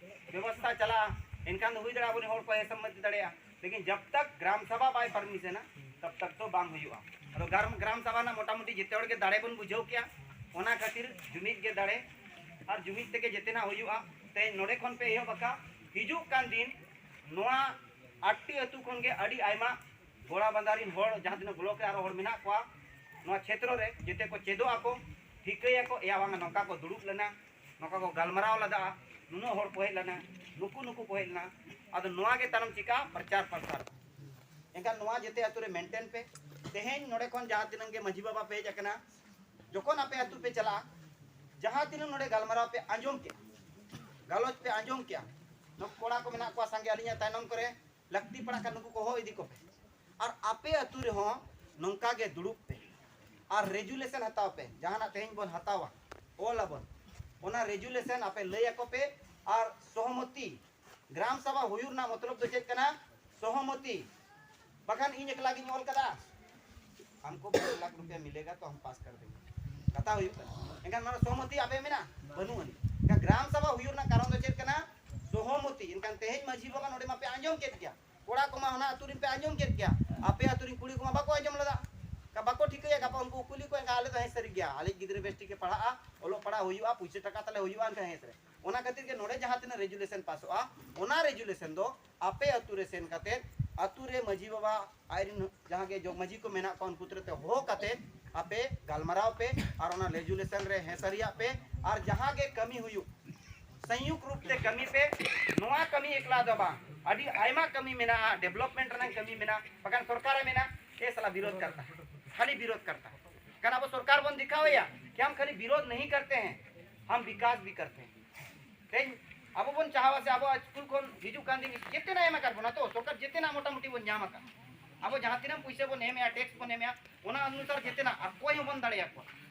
ᱵᱮᱵᱚᱥᱛᱷᱟ ᱪᱟᱞᱟᱜᱼᱟ, ᱮᱱᱠᱷᱟᱱ ᱫᱚ ᱦᱩᱭ ᱫᱟᱲᱮᱭᱟᱜᱼᱟ ᱟᱵᱚᱨᱮᱱ ᱦᱚᱲ ᱠᱚ ᱦᱮᱸ ᱥᱚᱢᱢᱚᱛᱤ ᱫᱟᱲᱮᱭᱟᱜᱼᱟ᱾ ᱞᱮᱠᱤᱱ ᱡᱟᱵ ᱛᱟᱠ ᱜᱨᱟᱢ ᱥᱟᱵᱷᱟ ᱵᱟᱭ ᱯᱟᱨᱢᱤᱥᱚᱱᱟ, ᱛᱟᱵ ᱛᱟᱠ ᱛᱚ ᱵᱟᱝ ᱦᱩᱭᱩᱜᱼᱟ᱾ ᱟᱫᱚ ᱜᱨᱟᱢ, ᱜᱨᱟᱢ ᱥᱟᱵᱷᱟ ᱨᱮᱱᱟᱜ ᱢᱚᱴᱟᱢᱩᱴᱤ ᱡᱮᱛᱮ ᱦᱚᱲ ᱜᱮ ᱫᱟᱲᱮ ᱵᱚᱱ ᱵᱩᱡᱷᱟᱹᱣ ᱠᱮᱜᱼᱟ, ᱚᱱᱟ ᱠᱷᱟᱹᱛᱤᱨ ᱡᱩᱢᱤᱫ ᱜᱮ ᱫᱟᱲᱮ ᱟᱨ ᱡᱩᱢᱤᱫ ᱛᱮᱜᱮ ᱡᱮᱛᱮᱱᱟᱜ ᱦᱩᱭᱩᱜᱼᱟ᱾ ᱛᱮᱦᱮᱧ ᱱᱚᱰᱮ ᱠᱷᱚᱱ ᱯᱮ ᱮᱦᱚᱵ ᱟᱠᱟᱫ, ᱦᱤᱡᱩᱜ ᱠᱟᱱ ᱫᱤᱱ ᱱᱚᱣᱟ ᱟᱴᱴᱤ ᱟᱹᱛᱩ ᱠᱷᱚᱱ ᱜᱮ ᱟᱹᱰᱤ ᱟᱭᱢᱟ ᱜᱚᱲᱟ ᱵᱟᱸᱫᱷᱟ ᱨᱤᱱ ᱦᱚᱲ, ᱡᱟᱦᱟᱸ ᱛᱤᱱᱟᱹᱜ ᱵᱞᱚᱠ ᱨᱮ ᱟᱨᱚ ᱦᱚᱲ ᱢᱮᱱᱟᱜ ᱠᱚᱣᱟ, ᱱᱚᱣᱟ ᱠᱷᱮᱛᱨᱚ ᱨᱮ ᱡᱮᱛᱮ ᱠᱚ ᱪᱮᱫᱚᱜ ᱟᱠᱚ, ᱴᱷᱤᱠᱟᱹᱭᱟᱠᱚ, ᱮᱭᱟ ᱵᱟᱝᱟ ᱱᱚᱝᱠᱟ ᱠᱚ ᱫᱩᱲᱩᱵ ᱞᱮᱱᱟ, ᱱᱚᱝᱠᱟ ᱠᱚ ᱜᱟᱞᱢᱟᱨᱟᱣ ᱞᱮᱫᱟ, ᱱᱩᱱᱟᱹᱜ ᱦᱚᱲ ᱠᱚ ᱦᱮᱡ ᱞᱮᱱᱟ, ᱱᱩᱠᱩ ᱱᱩᱠᱩ ᱠᱚ ᱦᱮᱡ ᱞᱮᱱᱟ᱾ ᱟᱫᱚ ᱱᱚᱣᱟ ᱜᱮ ᱛᱟᱭᱱᱚᱢ ᱪᱤᱠᱟ ᱯᱨᱚᱪᱟᱨ ᱯᱨᱚᱥᱟᱨ᱾ ᱮᱱᱠᱷᱟᱱ ᱱᱚᱣᱟ ᱡᱮᱛᱮ ᱟᱛᱳ ᱨᱮ ᱢᱮᱱᱴᱮᱱ ᱯᱮ᱾ ᱛᱮᱦᱮᱧ ᱱᱚᱰᱮ ᱠᱷᱚᱱ ᱡᱟᱦᱟᱸ ᱛᱤᱱᱟᱹᱜ ᱜᱮ ᱢᱟᱹᱡᱷᱤ ᱵᱟᱵᱟ ᱯᱮ ᱦᱮᱡ ᱟᱠᱟᱱᱟ, ᱡᱚᱠᱷᱚᱱ ᱟᱯᱮ ᱟᱛᱳ ᱯᱮ ᱪᱟᱞᱟᱜᱼᱟ, ᱡᱟᱦᱟᱸ ᱛᱤᱱᱟᱹᱜ ᱱᱚᱰᱮ ᱜᱟᱞᱢᱟᱨᱟᱣ ᱯᱮ ᱟᱸᱡᱚᱢ ᱠᱮᱜᱼᱟ, ᱜᱟᱞᱚᱪ ᱯᱮ ᱟᱸᱡᱚᱢ ᱠᱮᱜᱼᱟ, ᱱᱩᱠᱩ ᱠᱚᱲᱟ ᱠᱚ ᱢᱮᱱᱟᱜ ᱠᱚᱣᱟ ᱥᱟᱸᱜᱮ, ᱟᱹᱞᱤᱧᱟᱜ ᱛᱟᱭᱱᱚᱢ ᱠᱚᱨᱮ, ᱞᱟᱹᱠᱛᱤ ᱯᱟᱲᱟᱜ ᱠᱷᱟᱱ ᱱᱩᱠᱩ ᱠᱚ ᱦᱚᱦᱚ ᱤᱫᱤ ᱠᱚᱯᱮ᱾ ᱟᱨ ᱟᱯᱮ ᱟᱹᱛᱩ ᱨᱮᱦᱚᱸ ᱱᱚᱝᱠᱟ ᱜᱮ ᱫᱩᱲᱩᱵ ᱯᱮ ᱟᱨ ᱨᱮᱡᱩᱞᱮᱥᱚᱱ ᱦᱟᱛᱟᱣ ᱯᱮ᱾ ᱡᱟᱦᱟᱱᱟᱜ ᱛᱮᱦᱮᱧ ᱵᱚᱱ ᱦᱟᱛᱟᱣᱟ, ᱚᱞ ᱟᱵᱚᱱ, ᱚᱱᱟ ᱨᱮᱡᱩᱞᱮᱥᱚᱱ ᱟᱯᱮ ᱞᱟᱹᱭ ᱟᱠᱚ ᱯᱮ, ᱟᱨ ᱥᱚᱦᱚᱢᱚᱛᱤ᱾ ᱜᱨᱟᱢ ᱥᱟᱵᱷᱟ ᱦᱩᱭᱩᱜ ᱨᱮᱱᱟᱜ ᱢᱚᱛᱞᱚᱵ ᱫᱚ ᱪᱮᱫ ᱠᱟᱱᱟ? ᱥᱚᱦᱚᱢᱚᱛᱤ᱾ ᱵᱟᱠᱷᱟᱱ ᱤᱧ ᱮᱠᱞᱟ ᱜᱤᱧ ᱚᱞ ᱠᱟᱫᱟ, हमको ᱵᱟᱨᱚ ᱞᱟᱠᱷ ᱨᱩᱯᱤᱭᱟ ᱢᱤᱞᱮᱜᱟ ᱛᱚ ᱦᱟᱢ ᱯᱟᱥ ᱠᱟᱨ ᱫᱮᱝᱜᱮ᱾ ᱠᱟᱛᱷᱟ ᱦᱩᱭᱩᱜ ᱠᱟᱱᱟ᱾ ᱮᱱᱠᱷᱟᱱ ᱱᱚᱰᱮ ᱥᱚᱦᱚᱢᱚᱛᱤ ᱟᱯᱮ ᱢᱮᱱᱟ? ᱵᱟᱹᱱᱩᱜ ᱟᱹᱱᱤᱡ᱾ ᱮᱱᱠᱷᱟᱱ ᱜᱨᱟᱢ ᱥᱟᱵᱷᱟ ᱦᱩᱭᱩᱜ ᱨᱮᱱᱟᱜ ᱠᱟᱨᱚᱱ ᱫᱚ ᱪᱮᱫ ᱠᱟᱱᱟ? ᱥᱚᱦᱚᱢᱚᱛᱤ᱾ ᱮᱱᱠᱷᱟᱱ ᱛᱮᱦᱮᱧ ᱢᱟᱹᱡᱷᱤ ᱵᱟᱵᱟ ᱱᱚᱰᱮ ᱢᱟᱯᱮ ᱟᱸᱡᱚᱢ ᱠᱮᱫ ᱜᱮᱭᱟ, ᱠᱚᱲᱟ ᱠᱚᱢᱟ ᱚᱱᱟ ᱟᱹᱛᱩ ᱨᱮᱱ ᱯᱮ ᱟᱸᱡᱚᱢ ᱠᱮᱫ ᱜᱮᱭᱟ, ᱟᱯᱮ ᱟᱹᱛᱩ ᱨᱮᱱ ᱠᱩᱲᱤ ᱠᱚᱢᱟ ᱵᱟᱠᱚ ᱟᱸᱡᱚᱢ ᱞᱮᱫᱟ᱾ ᱠᱟ-, ᱵᱟᱠᱚ ᱴᱷᱤᱠᱟᱹᱭᱟ, ᱜᱟᱯᱟ ᱩᱱᱠᱩ ᱠᱩᱞᱤ ᱠᱚᱣᱟ, ᱮᱱᱠᱷᱟᱱ ᱟᱞᱮ ᱫᱚ ᱦᱮᱸ ᱥᱟᱹᱨᱤ ᱜᱮᱭᱟ, ᱟᱞᱮ ᱜᱤᱫᱽᱨᱟᱹ ᱵᱮᱥ ᱴᱷᱤᱠ ᱮ ᱯᱟᱲᱦᱟᱜᱼᱟ, ᱚᱞᱚᱜ ᱯᱟᱲᱦᱟᱜ ᱦᱩᱭᱩᱜᱼᱟ, ᱯᱩᱭᱥᱟᱹ ᱴᱟᱠᱟ ᱛᱟᱞᱮ ᱦᱩᱭᱩᱜᱼᱟ, ᱮᱱᱠᱷᱟᱱ ᱦᱮᱸ ᱥᱟᱹᱨᱤ᱾ ᱚᱱᱟ ᱠᱷᱟᱹᱛᱤᱨ ᱜᱮ ᱱᱚᱰᱮ ᱡᱟᱦᱟᱸ ᱛᱤᱱᱟᱹᱜ ᱨᱮᱡᱩᱞᱮᱥᱚᱱ ᱯᱟᱥᱚᱜᱼᱟ, ᱚᱱᱟ ᱨᱮᱡᱩᱞᱮᱥᱚᱱ ᱫᱚ ᱟᱯᱮ ᱟᱹᱛᱩ ᱨᱮ ᱥᱮᱱ ᱠᱟᱛᱮ, ᱟᱹᱛᱩ ᱨᱮ ᱢᱟᱹᱡᱷᱤ ᱵᱟᱵᱟ ᱟᱡ ᱨᱮᱱ ᱡᱟᱦᱟᱸ ᱜᱮ ᱡᱚᱜᱽ ᱢᱟᱹᱡᱷᱤ ᱠᱚ ᱢᱮᱱᱟᱜ ᱠᱚᱣᱟ, ᱩᱱᱠᱩ ᱛᱩᱨᱮ ᱛᱮ ᱦᱚᱦᱚ ᱠᱟᱛᱮ ᱟᱯᱮ ᱜᱟᱞᱢᱟᱨᱟᱣ ᱯᱮ ᱟᱨ ᱚᱱᱟ ᱨᱮᱡᱩᱞᱮᱥᱚᱱ ᱨᱮ ᱦᱮᱸ ᱥᱟᱹᱨᱤᱭᱟᱜ ᱯᱮ᱾ ᱟᱨ ᱡᱟᱦᱟᱸ ᱜᱮ ᱠᱟᱹᱢᱤ ᱦᱩᱭᱩᱜ, ᱥᱚᱝᱭᱩᱠᱛ ᱨᱩᱯ ᱛᱮ ᱠᱟᱹᱢᱤ ᱯᱮ᱾ ᱱᱚᱣᱟ ᱠᱟᱹᱢᱤ ᱮᱠᱞᱟ ᱫᱚ ᱵᱟᱝ, ᱟᱹᱰᱤ ᱟᱭᱢᱟ ᱠᱟᱹᱢᱤ ᱢᱮᱱᱟᱜᱼᱟ, ᱰᱮᱵᱷᱞᱚᱯᱢᱮᱱᱴ ᱨᱮᱱᱟᱜ ᱠᱟᱹᱢᱤ ᱢᱮᱱᱟᱜᱼᱟ᱾ ᱵᱟᱠᱷᱟᱱ ᱥᱚᱨᱠᱟᱨᱮ ᱢᱮᱱᱟ, ᱮ ᱥᱟᱞᱟ ᱵᱤᱨᱳᱫᱷ ᱠᱟᱨᱛᱟ, ᱠᱷᱟᱹᱞᱤ ᱵᱤᱨᱳᱫᱷ ᱠᱟᱨᱛᱟ᱾ ᱠᱟᱨᱚᱱ ᱟᱵᱚ ᱥᱚᱨᱠᱟᱨ ᱵᱚᱱ ᱫᱤᱠᱷᱟᱣᱮᱭᱟ ᱠᱤ ᱦᱟᱢ ᱠᱷᱟᱹᱞᱤ ᱵᱤᱨᱳᱫᱷ ᱱᱟᱦᱤ ᱠᱟᱨᱛᱮ ᱦᱮᱸ, ᱦᱟᱢ ᱵᱤᱠᱟᱥ ᱵᱷᱤ ᱠᱟᱨᱛᱮ ᱦᱮᱸ᱾ ᱛᱮᱦᱮᱧ ᱟᱵᱚ ᱵᱚᱱ ᱪᱟᱦᱟᱣᱟ ᱥᱮ ᱟᱵᱚᱣᱟᱜ ᱥᱠᱩᱞ ᱠᱷᱚᱱ ᱦᱤᱡᱩᱜ ᱠᱟᱱ ᱫᱤᱱ ᱡᱮᱛᱮᱱᱟᱜ ᱮᱢ ᱟᱠᱟᱫ ᱵᱚᱱᱟ ᱛᱚ, ᱥᱚᱨᱠᱟᱨ ᱡᱮᱛᱮᱱᱟᱜ ᱢᱚᱴᱟᱢᱩᱴᱤ ᱵᱚᱱ ᱧᱟᱢ ᱟᱠᱟᱫ᱾ ᱟᱵᱚ ᱡᱟᱦᱟᱸ ᱛᱤᱱᱟᱹᱜ ᱯᱩᱭᱥᱟᱹ ᱵᱚᱱ ᱮᱢᱮᱜᱼᱟ, ᱴᱮᱠᱥ ᱵᱚᱱ ᱮᱢᱮᱜᱼᱟ, ᱚᱱᱟ ᱚᱱᱩᱥᱟᱨ ᱡᱮᱛᱮᱱᱟᱜ ᱚᱠᱚᱭ ᱦᱚᱸ ᱵᱚᱱ ᱫᱟᱲᱮᱭᱟᱠᱚᱣᱟ᱾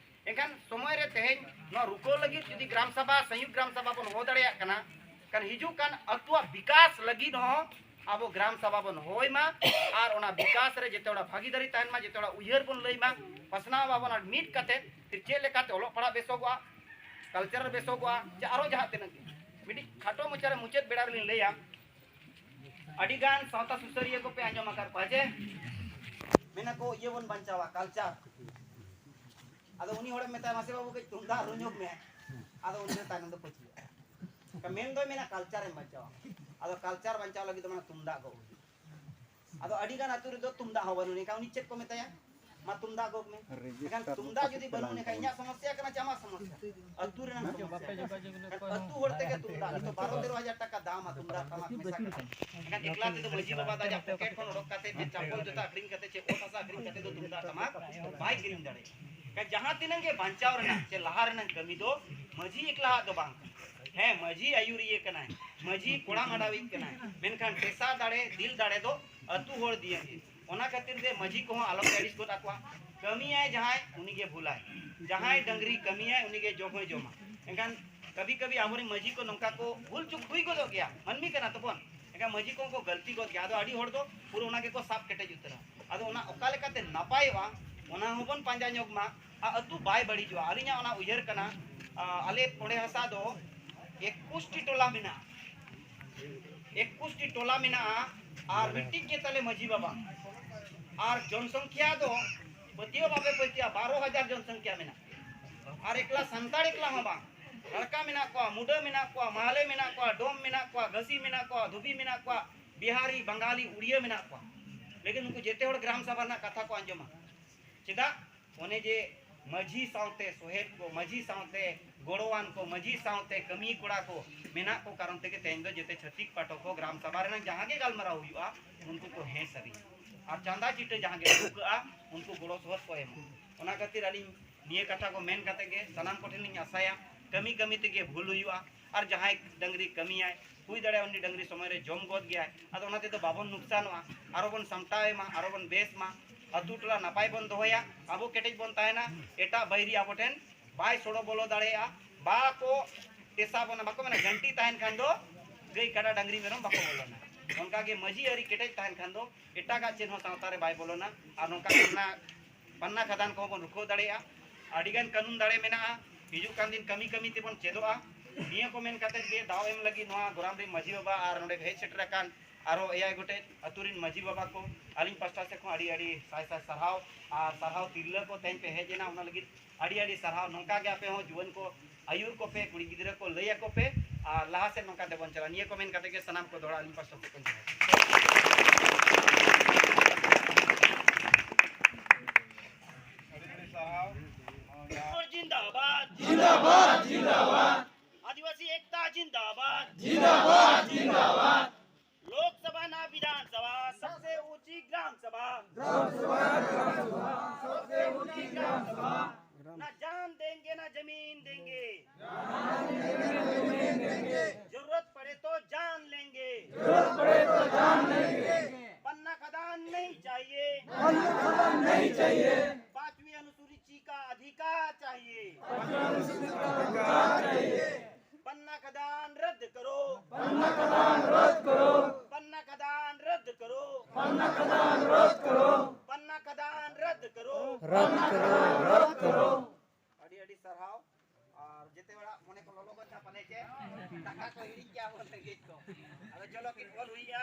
ᱮᱱᱠᱷᱟᱱ ᱥᱚᱢᱚᱭ ᱨᱮ ᱛᱮᱦᱮᱧ ᱱᱚᱣᱟ ᱨᱩᱠᱟᱹᱣ ᱞᱟᱹᱜᱤᱫ ᱡᱩᱫᱤ ᱜᱨᱟᱢ ᱥᱟᱵᱷᱟ, ᱥᱚᱝᱭᱩᱠᱛ ᱜᱨᱟᱢ ᱥᱟᱵᱷᱟ ᱵᱚᱱ ᱦᱚᱦᱚ ᱫᱟᱲᱮᱭᱟᱜ ᱠᱟᱱᱟ, ᱠᱷᱟᱱ ᱦᱤᱡᱩᱜ ᱠᱟᱱ ᱟᱹᱛᱩᱣᱟᱜ ᱵᱤᱠᱟᱥ ᱞᱟᱹᱜᱤᱫ ᱦᱚᱸ ᱟᱵᱚ ᱜᱨᱟᱢ ᱥᱟᱵᱷᱟ ᱵᱚᱱ ᱦᱚᱦᱚᱭ ᱢᱟ᱾ ᱟᱨ ᱚᱱᱟ ᱵᱤᱠᱟᱥ ᱨᱮ ᱡᱮᱛᱮ ᱦᱚᱲᱟᱜ ᱵᱷᱟᱹᱜᱤᱫᱟᱨᱤ ᱛᱟᱦᱮᱱ ᱢᱟ, ᱡᱮᱛᱮ ᱦᱚᱲᱟᱜ ᱩᱭᱦᱟᱹᱨ ᱵᱚᱱ ᱞᱟᱹᱭ ᱢᱟ, ᱯᱟᱥᱱᱟᱣ ᱟᱵᱚᱱ ᱟᱨ ᱢᱤᱫ ᱠᱟᱛᱮ ᱯᱷᱤᱨ ᱪᱮᱫ ᱞᱮᱠᱟᱛᱮ ᱚᱞᱚᱜ ᱯᱟᱲᱦᱟᱜ ᱵᱮᱥᱚᱜᱚᱜᱼᱟ, ᱠᱟᱞᱪᱟᱨ ᱵᱮᱥᱚᱜᱚᱜᱼᱟ, ᱪᱮ ᱟᱨᱚ ᱡᱟᱦᱟᱸ ᱛᱤᱱᱟᱹᱜ ᱜᱮ᱾ ᱢᱤᱫᱴᱤᱡ ᱠᱷᱟᱴᱚ ᱢᱟᱪᱷᱟ ᱨᱮ ᱢᱩᱪᱟᱹᱫ ᱵᱮᱲᱟ ᱨᱮᱞᱤᱧ ᱞᱟᱹᱭᱟ, ᱟᱹᱰᱤ ᱜᱟᱱ ᱥᱟᱶᱛᱟ ᱥᱩᱥᱟᱹᱨᱤᱭᱟᱹ ᱠᱚᱯᱮ ᱟᱸᱡᱚᱢ ᱟᱠᱟᱫ ᱠᱚᱣᱟ ᱡᱮ ᱢᱮᱱᱟ ᱠᱚ ᱤᱭᱟᱹ ᱵᱚᱱ ᱵᱟᱧᱪᱟᱣᱟ, ᱠᱟᱞᱪᱟᱨ᱾ ᱟᱫᱚ ᱩᱱᱤ ᱦᱚᱲᱮᱢ ᱢᱮᱛᱟᱭᱟ, "ᱢᱟᱥᱮ ᱵᱟᱹᱵᱩ ᱠᱟᱹᱡ ᱛᱩᱢᱫᱟᱜ ᱨᱩ ᱧᱚᱜ ᱢᱮ", ᱟᱫᱚ ᱩᱱᱤ ᱫᱚ ᱛᱟᱭᱱᱚᱢ ᱫᱚ ᱯᱟᱹᱪᱷᱞᱟᱹᱜᱼᱟ᱾ ᱢᱮᱱ ᱫᱚᱭ ᱢᱮᱱᱟ ᱠᱟᱞᱪᱟᱨᱮᱢ ᱵᱟᱧᱪᱟᱣᱟ, ᱟᱫᱚ ᱠᱟᱞᱪᱟᱨ ᱵᱟᱧᱪᱟᱣ ᱞᱟᱹᱜᱤᱫ ᱫᱚ ᱢᱟᱱᱮ ᱛᱩᱢᱫᱟᱜ ᱜᱚᱜ ᱦᱩᱭᱩᱜᱼᱟ᱾ ᱟᱫᱚ ᱟᱹᱰᱤ ᱜᱟᱱ ᱟᱹᱛᱩ ᱨᱮᱫᱚ ᱛᱩᱢᱫᱟᱜ ᱦᱚᱸ ᱵᱟᱹᱱᱩᱜ, ᱮᱱᱠᱷᱟᱱ ᱩᱱᱤ ᱪᱮᱫ ᱠᱚ ᱢᱮᱛᱟᱭᱟ? "ᱢᱟ ᱛᱩᱢᱫᱟᱜ ᱜᱚᱜ ᱢᱮ᱾" ᱮᱱᱠᱷᱟᱱ ᱛᱩᱢᱫᱟᱜ ᱡᱩᱫᱤ ᱵᱟᱹᱱᱩᱜ, ᱮᱱᱠᱷᱟᱱ ᱤᱧᱟᱹᱜ ᱥᱚᱢᱚᱥᱭᱟ ᱠᱟᱱᱟ ᱪᱮ ᱟᱢᱟᱜ ᱥᱚᱢᱚᱥᱭᱟ? ᱟᱹᱛᱩ ᱨᱮᱱᱟᱜ ᱥᱚᱢᱚᱥᱭᱟ ᱠᱟᱱᱟ᱾ ᱮᱱᱠᱷᱟᱱ ᱟᱹᱛᱩ ᱦᱚᱲ ᱛᱮᱜᱮ ᱛᱩᱢᱫᱟᱜ, ᱱᱤᱛᱚᱜ ᱵᱟᱨᱚ ᱛᱮᱨᱚ ᱦᱟᱡᱟᱨ ᱴᱟᱠᱟ ᱫᱟᱢᱟ ᱛᱩᱢᱫᱟᱜ ᱴᱟᱢᱟᱠ ᱢᱮᱥᱟ ᱠᱟᱛᱮ᱾ ᱮᱱᱠᱷᱟᱱ ᱮᱠᱞᱟ ᱛᱮᱫᱚ ᱢᱟᱹᱡᱷᱤ ᱵᱟᱵᱟ ᱫᱚ ᱟᱡᱟᱜ ᱯᱚᱠᱮᱴ ᱠᱷᱚᱱ ᱚᱰᱚᱠ ᱠᱟᱛᱮ ᱡᱮ ᱪᱟᱯᱚᱞ ᱡᱩᱛᱟᱹ ᱟᱹᱠᱷᱨᱤᱧ ᱠᱟᱛᱮ ᱪᱮ ᱚᱛ ᱦᱟᱥᱟ ᱟᱹᱠᱷᱨᱤᱧ ᱠᱟᱛᱮ ᱫᱚ ᱛᱩᱢᱫᱟᱜ ᱴᱟᱢᱟᱠ ᱵᱟᱭ ᱠᱤᱨᱤᱧ ᱫᱟᱲᱮᱭᱟᱜᱼᱟ᱾ ᱮᱱᱠᱷᱟᱱ ᱡᱟᱦᱟᱸ ᱛᱤᱱᱟᱹᱜ ᱜᱮ ᱵᱟᱧᱪᱟᱣ ᱨᱮᱱᱟᱜ ᱪᱮ ᱞᱟᱦᱟ ᱨᱮᱱᱟᱜ ᱠᱟᱹᱢᱤ ᱫᱚ ᱢᱟᱹᱡᱷᱤ ᱮᱠᱞᱟᱣᱟᱜ ᱫᱚ ᱵᱟᱝ ᱠᱟᱱᱟ᱾ ᱦᱮᱸ, ᱢᱟᱹᱡᱷᱤ ᱟᱹᱭᱩᱨᱤᱭᱟᱹ ᱠᱟᱱᱟᱭ, ᱢᱟᱹᱡᱷᱤ ᱠᱚᱲᱟᱢ ᱟᱰᱟᱣᱤᱡ ᱠᱟᱱᱟᱭ, ᱢᱮᱱᱠᱷᱟᱱ ᱴᱮᱥᱟ ᱫᱟᱲᱮ, ᱫᱤᱞ ᱫᱟᱲᱮ ᱫᱚ ᱟᱹᱛᱩ ᱦᱚᱲ ᱫᱤᱭᱮ ᱜᱮ᱾ ᱚᱱᱟ ᱠᱷᱟᱹᱛᱤᱨ ᱛᱮ ᱢᱟᱹᱡᱷᱤ ᱠᱚᱦᱚᱸ ᱟᱞᱚᱯᱮ ᱟᱹᱲᱤᱥ ᱜᱚᱫ ᱟᱠᱚᱣᱟ᱾ ᱠᱟᱹᱢᱤᱭᱟᱭ ᱡᱟᱦᱟᱸᱭ, ᱩᱱᱤᱜᱮ ᱵᱷᱩᱞᱟᱭ᱾ ᱡᱟᱦᱟᱸᱭ ᱰᱟᱹᱝᱨᱤ ᱠᱟᱹᱢᱤᱭᱟᱭ, ᱩᱱᱤᱜᱮ ᱡᱚᱢ ᱦᱚᱸᱭ ᱡᱚᱢᱟ᱾ ᱮᱱᱠᱷᱟᱱ ᱠᱟᱵᱷᱤ ᱠᱟᱵᱷᱤ ᱟᱵᱚᱨᱮᱱ ᱢᱟᱹᱡᱷᱤ ᱠᱚ ᱱᱚᱝᱠᱟ ᱠᱚ ᱵᱷᱩᱞ ᱪᱩᱠ ᱦᱩᱭ ᱜᱚᱫᱚᱜ ᱜᱮᱭᱟ, ᱢᱟᱹᱱᱢᱤ ᱠᱟᱱᱟ ᱛᱚᱵᱚᱱ᱾ ᱮᱱᱠᱷᱟᱱ ᱢᱟᱹᱡᱷᱤ ᱠᱚᱦᱚᱸ ᱠᱚ ᱜᱟᱹᱞᱛᱤ ᱜᱚᱫ ᱜᱮᱭᱟ᱾ ᱟᱫᱚ ᱟᱹᱰᱤ ᱦᱚᱲ ᱫᱚ ᱯᱩᱨᱟᱹ ᱚᱱᱟ ᱜᱮᱠᱚ ᱥᱟᱵ ᱠᱮᱴᱮᱡ ᱩᱛᱟᱹᱨᱟ᱾ ᱟᱫᱚ ᱚᱱᱟ ᱚᱠᱟ ᱞᱮᱠᱟᱛᱮ ᱱᱟᱯᱟᱭᱚᱜᱼᱟ, ᱚᱱᱟ ᱦᱚᱸᱵᱚᱱ ᱯᱟᱸᱡᱟ ᱧᱚᱜ ᱢᱟ᱾ ᱟᱨ ᱟᱹᱛᱩ ᱵᱟᱭ ᱵᱟᱹᱲᱤᱡᱚᱜᱼᱟ᱾ ᱟᱹᱞᱤᱧᱟᱜ ᱚᱱᱟ ᱩᱭᱦᱟᱹᱨ ᱠᱟᱱᱟ, ᱟ, ᱟᱞᱮ ᱯᱚᱲᱮ ᱦᱟᱥᱟ ᱫᱚ ᱮᱠᱩᱥ ᱴᱤ ᱴᱚᱞᱟ ᱢᱮᱱᱟᱜᱼᱟ᱾ ᱮᱠᱩᱥ ᱴᱤ ᱴᱚᱞᱟ ᱢᱮᱱᱟᱜᱼᱟ ᱟᱨ ᱢᱤᱫᱴᱤᱡ ᱜᱮ ᱛᱟᱞᱮ ᱢᱟᱹᱡᱷᱤ ᱵᱟᱵᱟ᱾ ᱟᱨ ᱡᱚᱱᱥᱚᱝᱠᱷᱭᱟ ᱫᱚ ᱯᱟᱹᱛᱭᱟᱹᱣ ᱵᱟᱯᱮ ᱯᱟᱹᱛᱭᱟᱹᱜᱼᱟ, ᱵᱟᱨᱚ ᱦᱟᱡᱟᱨ ᱡᱚᱱᱥᱚᱝᱠᱷᱭᱟ ᱢᱮᱱᱟᱜᱼᱟ᱾ ᱟᱨ ᱮᱠᱞᱟ ᱥᱟᱱᱛᱟᱲ ᱮᱠᱞᱟ ᱦᱚᱸ ᱵᱟᱝ, ᱞᱟᱲᱠᱟ ᱢᱮᱱᱟᱜ ᱠᱚᱣᱟ, ᱢᱩᱰᱟᱹ ᱢᱮᱱᱟᱜ ᱠᱚᱣᱟ, ᱢᱟᱦᱞᱮ ᱢᱮᱱᱟᱜ ᱠᱚᱣᱟ, ᱰᱚᱢ ᱢᱮᱱᱟᱜ ᱠᱚᱣᱟ, ᱜᱷᱟᱹᱥᱤ ᱢᱮᱱᱟᱜ ᱠᱚᱣᱟ, ᱫᱷᱩᱵᱤ ᱢᱮᱱᱟᱜ ᱠᱚᱣᱟ, ᱵᱤᱦᱟᱨᱤ, ᱵᱟᱝᱜᱟᱞᱤ, ᱩᱲᱤᱭᱟᱹ ᱢᱮᱱᱟᱜ ᱠᱚᱣᱟ᱾ ᱞᱮᱠᱤᱱ ᱩᱱᱠᱩ ᱡᱮᱛᱮ ᱦᱚᱲ ᱜᱨᱟᱢ ᱥᱟᱵᱷᱟ ᱨᱮᱱᱟᱜ ᱠᱟᱛᱷᱟ ᱠᱚ ᱟᱸᱡᱚᱢᱟ᱾ ᱪᱮᱫᱟᱜ? ᱚᱱᱮ ᱡᱮ ᱢᱟᱹᱡᱷᱤ ᱥᱟᱶᱛᱮ ᱥᱚᱦᱮᱫ ᱠᱚ, ᱢᱟᱹᱡᱷᱤ ᱥᱟᱶᱛᱮ ᱜᱚᱲᱚᱣᱟᱱ ᱠᱚ, ᱢᱟᱹᱡᱷᱤ ᱥᱟᱶᱛᱮ ᱠᱟᱹᱢᱤ ᱠᱚᱲᱟ ᱠᱚ ᱢᱮᱱᱟᱜ ᱠᱚ ᱠᱟᱨᱚᱱ ᱛᱮᱜᱮ ᱛᱮᱦᱮᱧ ᱫᱚ ᱡᱮᱛᱮ ᱪᱷᱟᱹᱛᱤᱠ ᱯᱟᱴᱷᱚᱠ ᱦᱚᱸ ᱜᱨᱟᱢ ᱥᱟᱵᱷᱟ ᱨᱮᱱᱟᱜ ᱡᱟᱦᱟᱸ ᱜᱮ ᱜᱟᱞᱢᱟᱨᱟᱣ ᱦᱩᱭᱩᱜᱼᱟ, ᱩᱱᱠᱩ ᱠᱚ ᱦᱮᱸ ᱥᱟᱹᱨᱤ᱾ ᱟᱨ ᱪᱟᱸᱫᱟ ᱪᱤᱴᱟᱹ ᱡᱟᱦᱟᱸ ᱜᱮ ᱴᱷᱟᱹᱣᱠᱟᱹᱜᱼᱟ, ᱩᱱᱠᱩ ᱜᱚᱲᱚ ᱥᱚᱦᱚᱫ ᱠᱚ ᱮᱢᱟ᱾ ᱚᱱᱟ ᱠᱷᱟᱹᱛᱤᱨ ᱟᱹᱞᱤᱧ ᱱᱤᱭᱟᱹ ᱠᱟᱛᱷᱟ ᱠᱚ ᱢᱮᱱ ᱠᱟᱛᱮ ᱜᱮ ᱥᱟᱱᱟᱢ ᱠᱚᱴᱷᱮᱱ ᱞᱤᱧ ᱟᱥᱟᱭᱟ, ᱠᱟᱹᱢᱤ ᱠᱟᱹᱢᱤ ᱛᱮᱜᱮ ᱵᱷᱩᱞ ᱦᱩᱭᱩᱜᱼᱟ᱾ ᱟᱨ ᱡᱟᱦᱟᱸᱭ ᱰᱟᱹᱝᱨᱤ ᱠᱟᱹᱢᱤᱭᱟᱭ, ᱦᱩᱭ ᱫᱟᱲᱮᱭᱟᱜᱼᱟ ᱩᱱᱤ ᱰᱟᱹᱝᱨᱤ ᱥᱚᱢᱚᱭ ᱨᱮ ᱡᱚᱢ ᱜᱚᱫ ᱜᱮᱭᱟᱭ᱾ ᱟᱫᱚ ᱚᱱᱟ ᱛᱮᱫᱚ ᱵᱟᱵᱚᱱ ᱱᱩᱠᱥᱟᱱᱚᱜᱼᱟ, ᱟᱨᱚ ᱵᱚᱱ ᱥᱟᱢᱴᱟᱣ ᱮᱢᱟ, ᱟᱨᱚ ᱵᱚᱱ ᱵᱮᱥ ᱢᱟ, ᱟᱹᱛᱩ ᱴᱚᱞᱟ ᱱᱟᱯᱟᱭ ᱵᱚᱱ ᱫᱚᱦᱚᱭᱟ, ᱟᱵᱚ ᱠᱮᱴᱮᱡ ᱵᱚᱱ ᱛᱟᱦᱮᱱᱟ, ᱮᱴᱟᱜ ᱵᱟᱹᱭᱨᱤ ᱟᱵᱚ ᱴᱷᱮᱱ ᱵᱟᱭ ᱥᱚᱲᱚ ᱵᱚᱞᱚ ᱫᱟᱲᱮᱭᱟᱜᱼᱟ, ᱵᱟᱠᱚ ᱴᱮᱥᱟ ᱵᱚᱱᱟ, ᱵᱟᱠᱚ ᱢᱮᱱᱟ ᱜᱷᱟᱱᱴᱤ ᱛᱟᱦᱮᱱ ᱠᱷᱟᱱ ᱫᱚ ᱜᱟᱹᱭ ᱠᱟᱰᱟ ᱰᱟᱹᱝᱨᱤ ᱢᱮᱨᱚᱢ ᱵᱟᱠᱚ ᱵᱚᱞᱚᱱᱟ᱾ ᱚᱱᱠᱟᱜᱮ ᱢᱟᱹᱡᱷᱤ ᱟᱹᱨᱤ ᱠᱮᱴᱮᱡ ᱛᱟᱦᱮᱱ ᱠᱷᱟᱱ ᱫᱚ ᱮᱴᱟᱜᱟᱜ ᱪᱮᱫ ᱦᱚᱸ ᱥᱟᱶᱛᱟ ᱨᱮ ᱵᱟᱭ ᱵᱚᱞᱚᱱᱟ᱾ ᱟᱨ ᱱᱚᱝᱠᱟ ᱯᱟᱱᱱᱟ ᱠᱷᱟᱫᱟᱱ ᱠᱚᱦᱚᱸ ᱵᱚᱱ ᱨᱩᱠᱷᱟᱹᱣ ᱫᱟᱲᱮᱭᱟᱜᱼᱟ᱾ ᱟᱹᱰᱤᱜᱟᱱ ᱠᱟᱹᱱᱩᱱ ᱫᱟᱲᱮ ᱢᱮᱱᱟᱜᱼᱟ᱾ ᱦᱤᱡᱩᱜ ᱠᱟᱱ ᱫᱤᱱ ᱠᱟᱹᱢᱤ ᱠᱟᱹᱢᱤ ᱛᱮᱵᱚᱱ ᱪᱮᱫᱚᱜᱼᱟ᱾ ᱱᱤᱭᱟᱹ ᱠᱚ ᱢᱮᱱ ᱠᱟᱛᱮ ᱜᱮ ᱫᱟᱣ ᱮᱢ ᱞᱟᱹᱜᱤᱫ ᱱᱚᱣᱟ ᱜᱚᱨᱟᱢ ᱨᱮ ᱢᱟᱹᱡᱷᱤ ᱵᱟᱵᱟ ᱟᱨ ᱱᱚᱰᱮ ᱦᱮᱡ ᱥᱮᱴᱮᱨ ᱟᱠᱟᱱ ᱟᱨᱚ ᱮᱭᱟᱭ ᱜᱚᱴᱮᱡ ᱟᱹᱛᱩ ᱨᱮᱱ ᱢᱟᱹᱡᱷᱤ ᱵᱟᱵᱟ ᱠᱚ ᱟᱹᱞᱤᱧ ᱯᱟᱥᱴᱟ ᱥᱮᱫ ᱠᱷᱚᱱ ᱟᱹᱰᱤ ᱟᱹᱰᱤ ᱥᱟᱭ ᱥᱟᱭ ᱥᱟᱨᱦᱟᱣ᱾ ᱟᱨ ᱥᱟᱨᱦᱟᱣ ᱛᱤᱨᱞᱟᱹ ᱠᱚ ᱛᱮᱦᱮᱧ ᱯᱮ ᱦᱮᱡ ᱮᱱᱟ, ᱚᱱᱟ ᱞᱟᱹᱜᱤᱫ ᱟᱹᱰᱤ ᱟᱹᱰᱤ ᱥᱟᱨᱦᱟᱣ᱾ ᱱᱚᱝᱠᱟ ᱜᱮ ᱟᱯᱮ ᱦᱚᱸ ᱡᱩᱣᱟᱹᱱ ᱠᱚ ᱟᱹᱭᱩᱨ ᱠᱚᱯᱮ, ᱠᱩᱲᱤ ᱜᱤᱫᱽᱨᱟᱹ ᱠᱚ ᱞᱟᱹᱭ ᱟᱠᱚ ᱯᱮ ᱟᱨ ᱞᱟᱦᱟ ᱥᱮᱫ ᱱᱚᱝᱠᱟ ᱛᱮᱵᱚᱱ ᱪᱟᱞᱟᱜᱼᱟ᱾ ᱱᱤᱭᱟᱹ ᱠᱚ ᱢᱮᱱ ᱠᱟᱛᱮ ᱜᱮ ᱥᱟᱱᱟᱢ ᱠᱚ ᱫᱚᱦᱲᱟ ᱟᱹᱞᱤᱧ ᱯᱟᱥᱴᱟ ᱥᱮᱫ ᱠᱷᱚᱱ ᱡᱚᱦᱟᱨ᱾ ᱟᱹᱰᱤ ᱟᱹᱰᱤ ᱥᱟᱨᱦᱟᱣ᱾ ᱡᱤᱱᱫᱟᱵᱟᱫ, ᱡᱤᱱᱫᱟᱵᱟᱫ, ᱡᱤᱱᱫᱟᱵᱟᱫ। आदिवासी एकता जिंदाबाद। जिंदाबाद, जिंदाबाद। लोकसभा ना विधानसभा, सबसे ऊंची ग्राम सभा। ग्राम सभा, ग्राम सभा, सबसे ऊंची ग्राम सभा। ना जान देंगे ना जमीन देंगे। जरूरत पड़े तो जान लेंगे। जरूरत पड़े तो जान लेंगे। पन्ना खदान नहीं चाहिए। पन्ना खदान नहीं चाहिए। पांचवी अनुसूची का अधिकार चाहिए। पांचवी अनुसूची का अधिकार चाहिए। खदान रद्द करो। पन्ना खदान रद्द करो। पन्ना खदान रद्द करो। पन्ना खदान रद्द करो। पन्ना खदान रद्द करो। रद्द करो, रद्द करो। ᱟᱹᱰᱤ ᱟᱹᱰᱤ ᱥᱟᱨᱦᱟᱣ᱾ ᱟᱨ ᱡᱮᱛᱮ ᱦᱚᱲᱟᱜ ᱢᱚᱱᱮ ᱠᱚ ᱞᱚᱞᱚ ᱜᱚᱫ ᱮᱱᱟ ᱯᱟᱞᱮ ᱪᱮ, ᱫᱟᱠᱟ ᱠᱚ ᱦᱤᱲᱤᱧ ᱠᱮᱜᱼᱟ ᱵᱚᱱ ᱨᱮᱸᱜᱮᱡ ᱠᱚ᱾ ᱟᱫᱚ ᱪᱚᱞᱚ ᱠᱤ ᱚᱞ ᱦᱩᱭᱟ᱾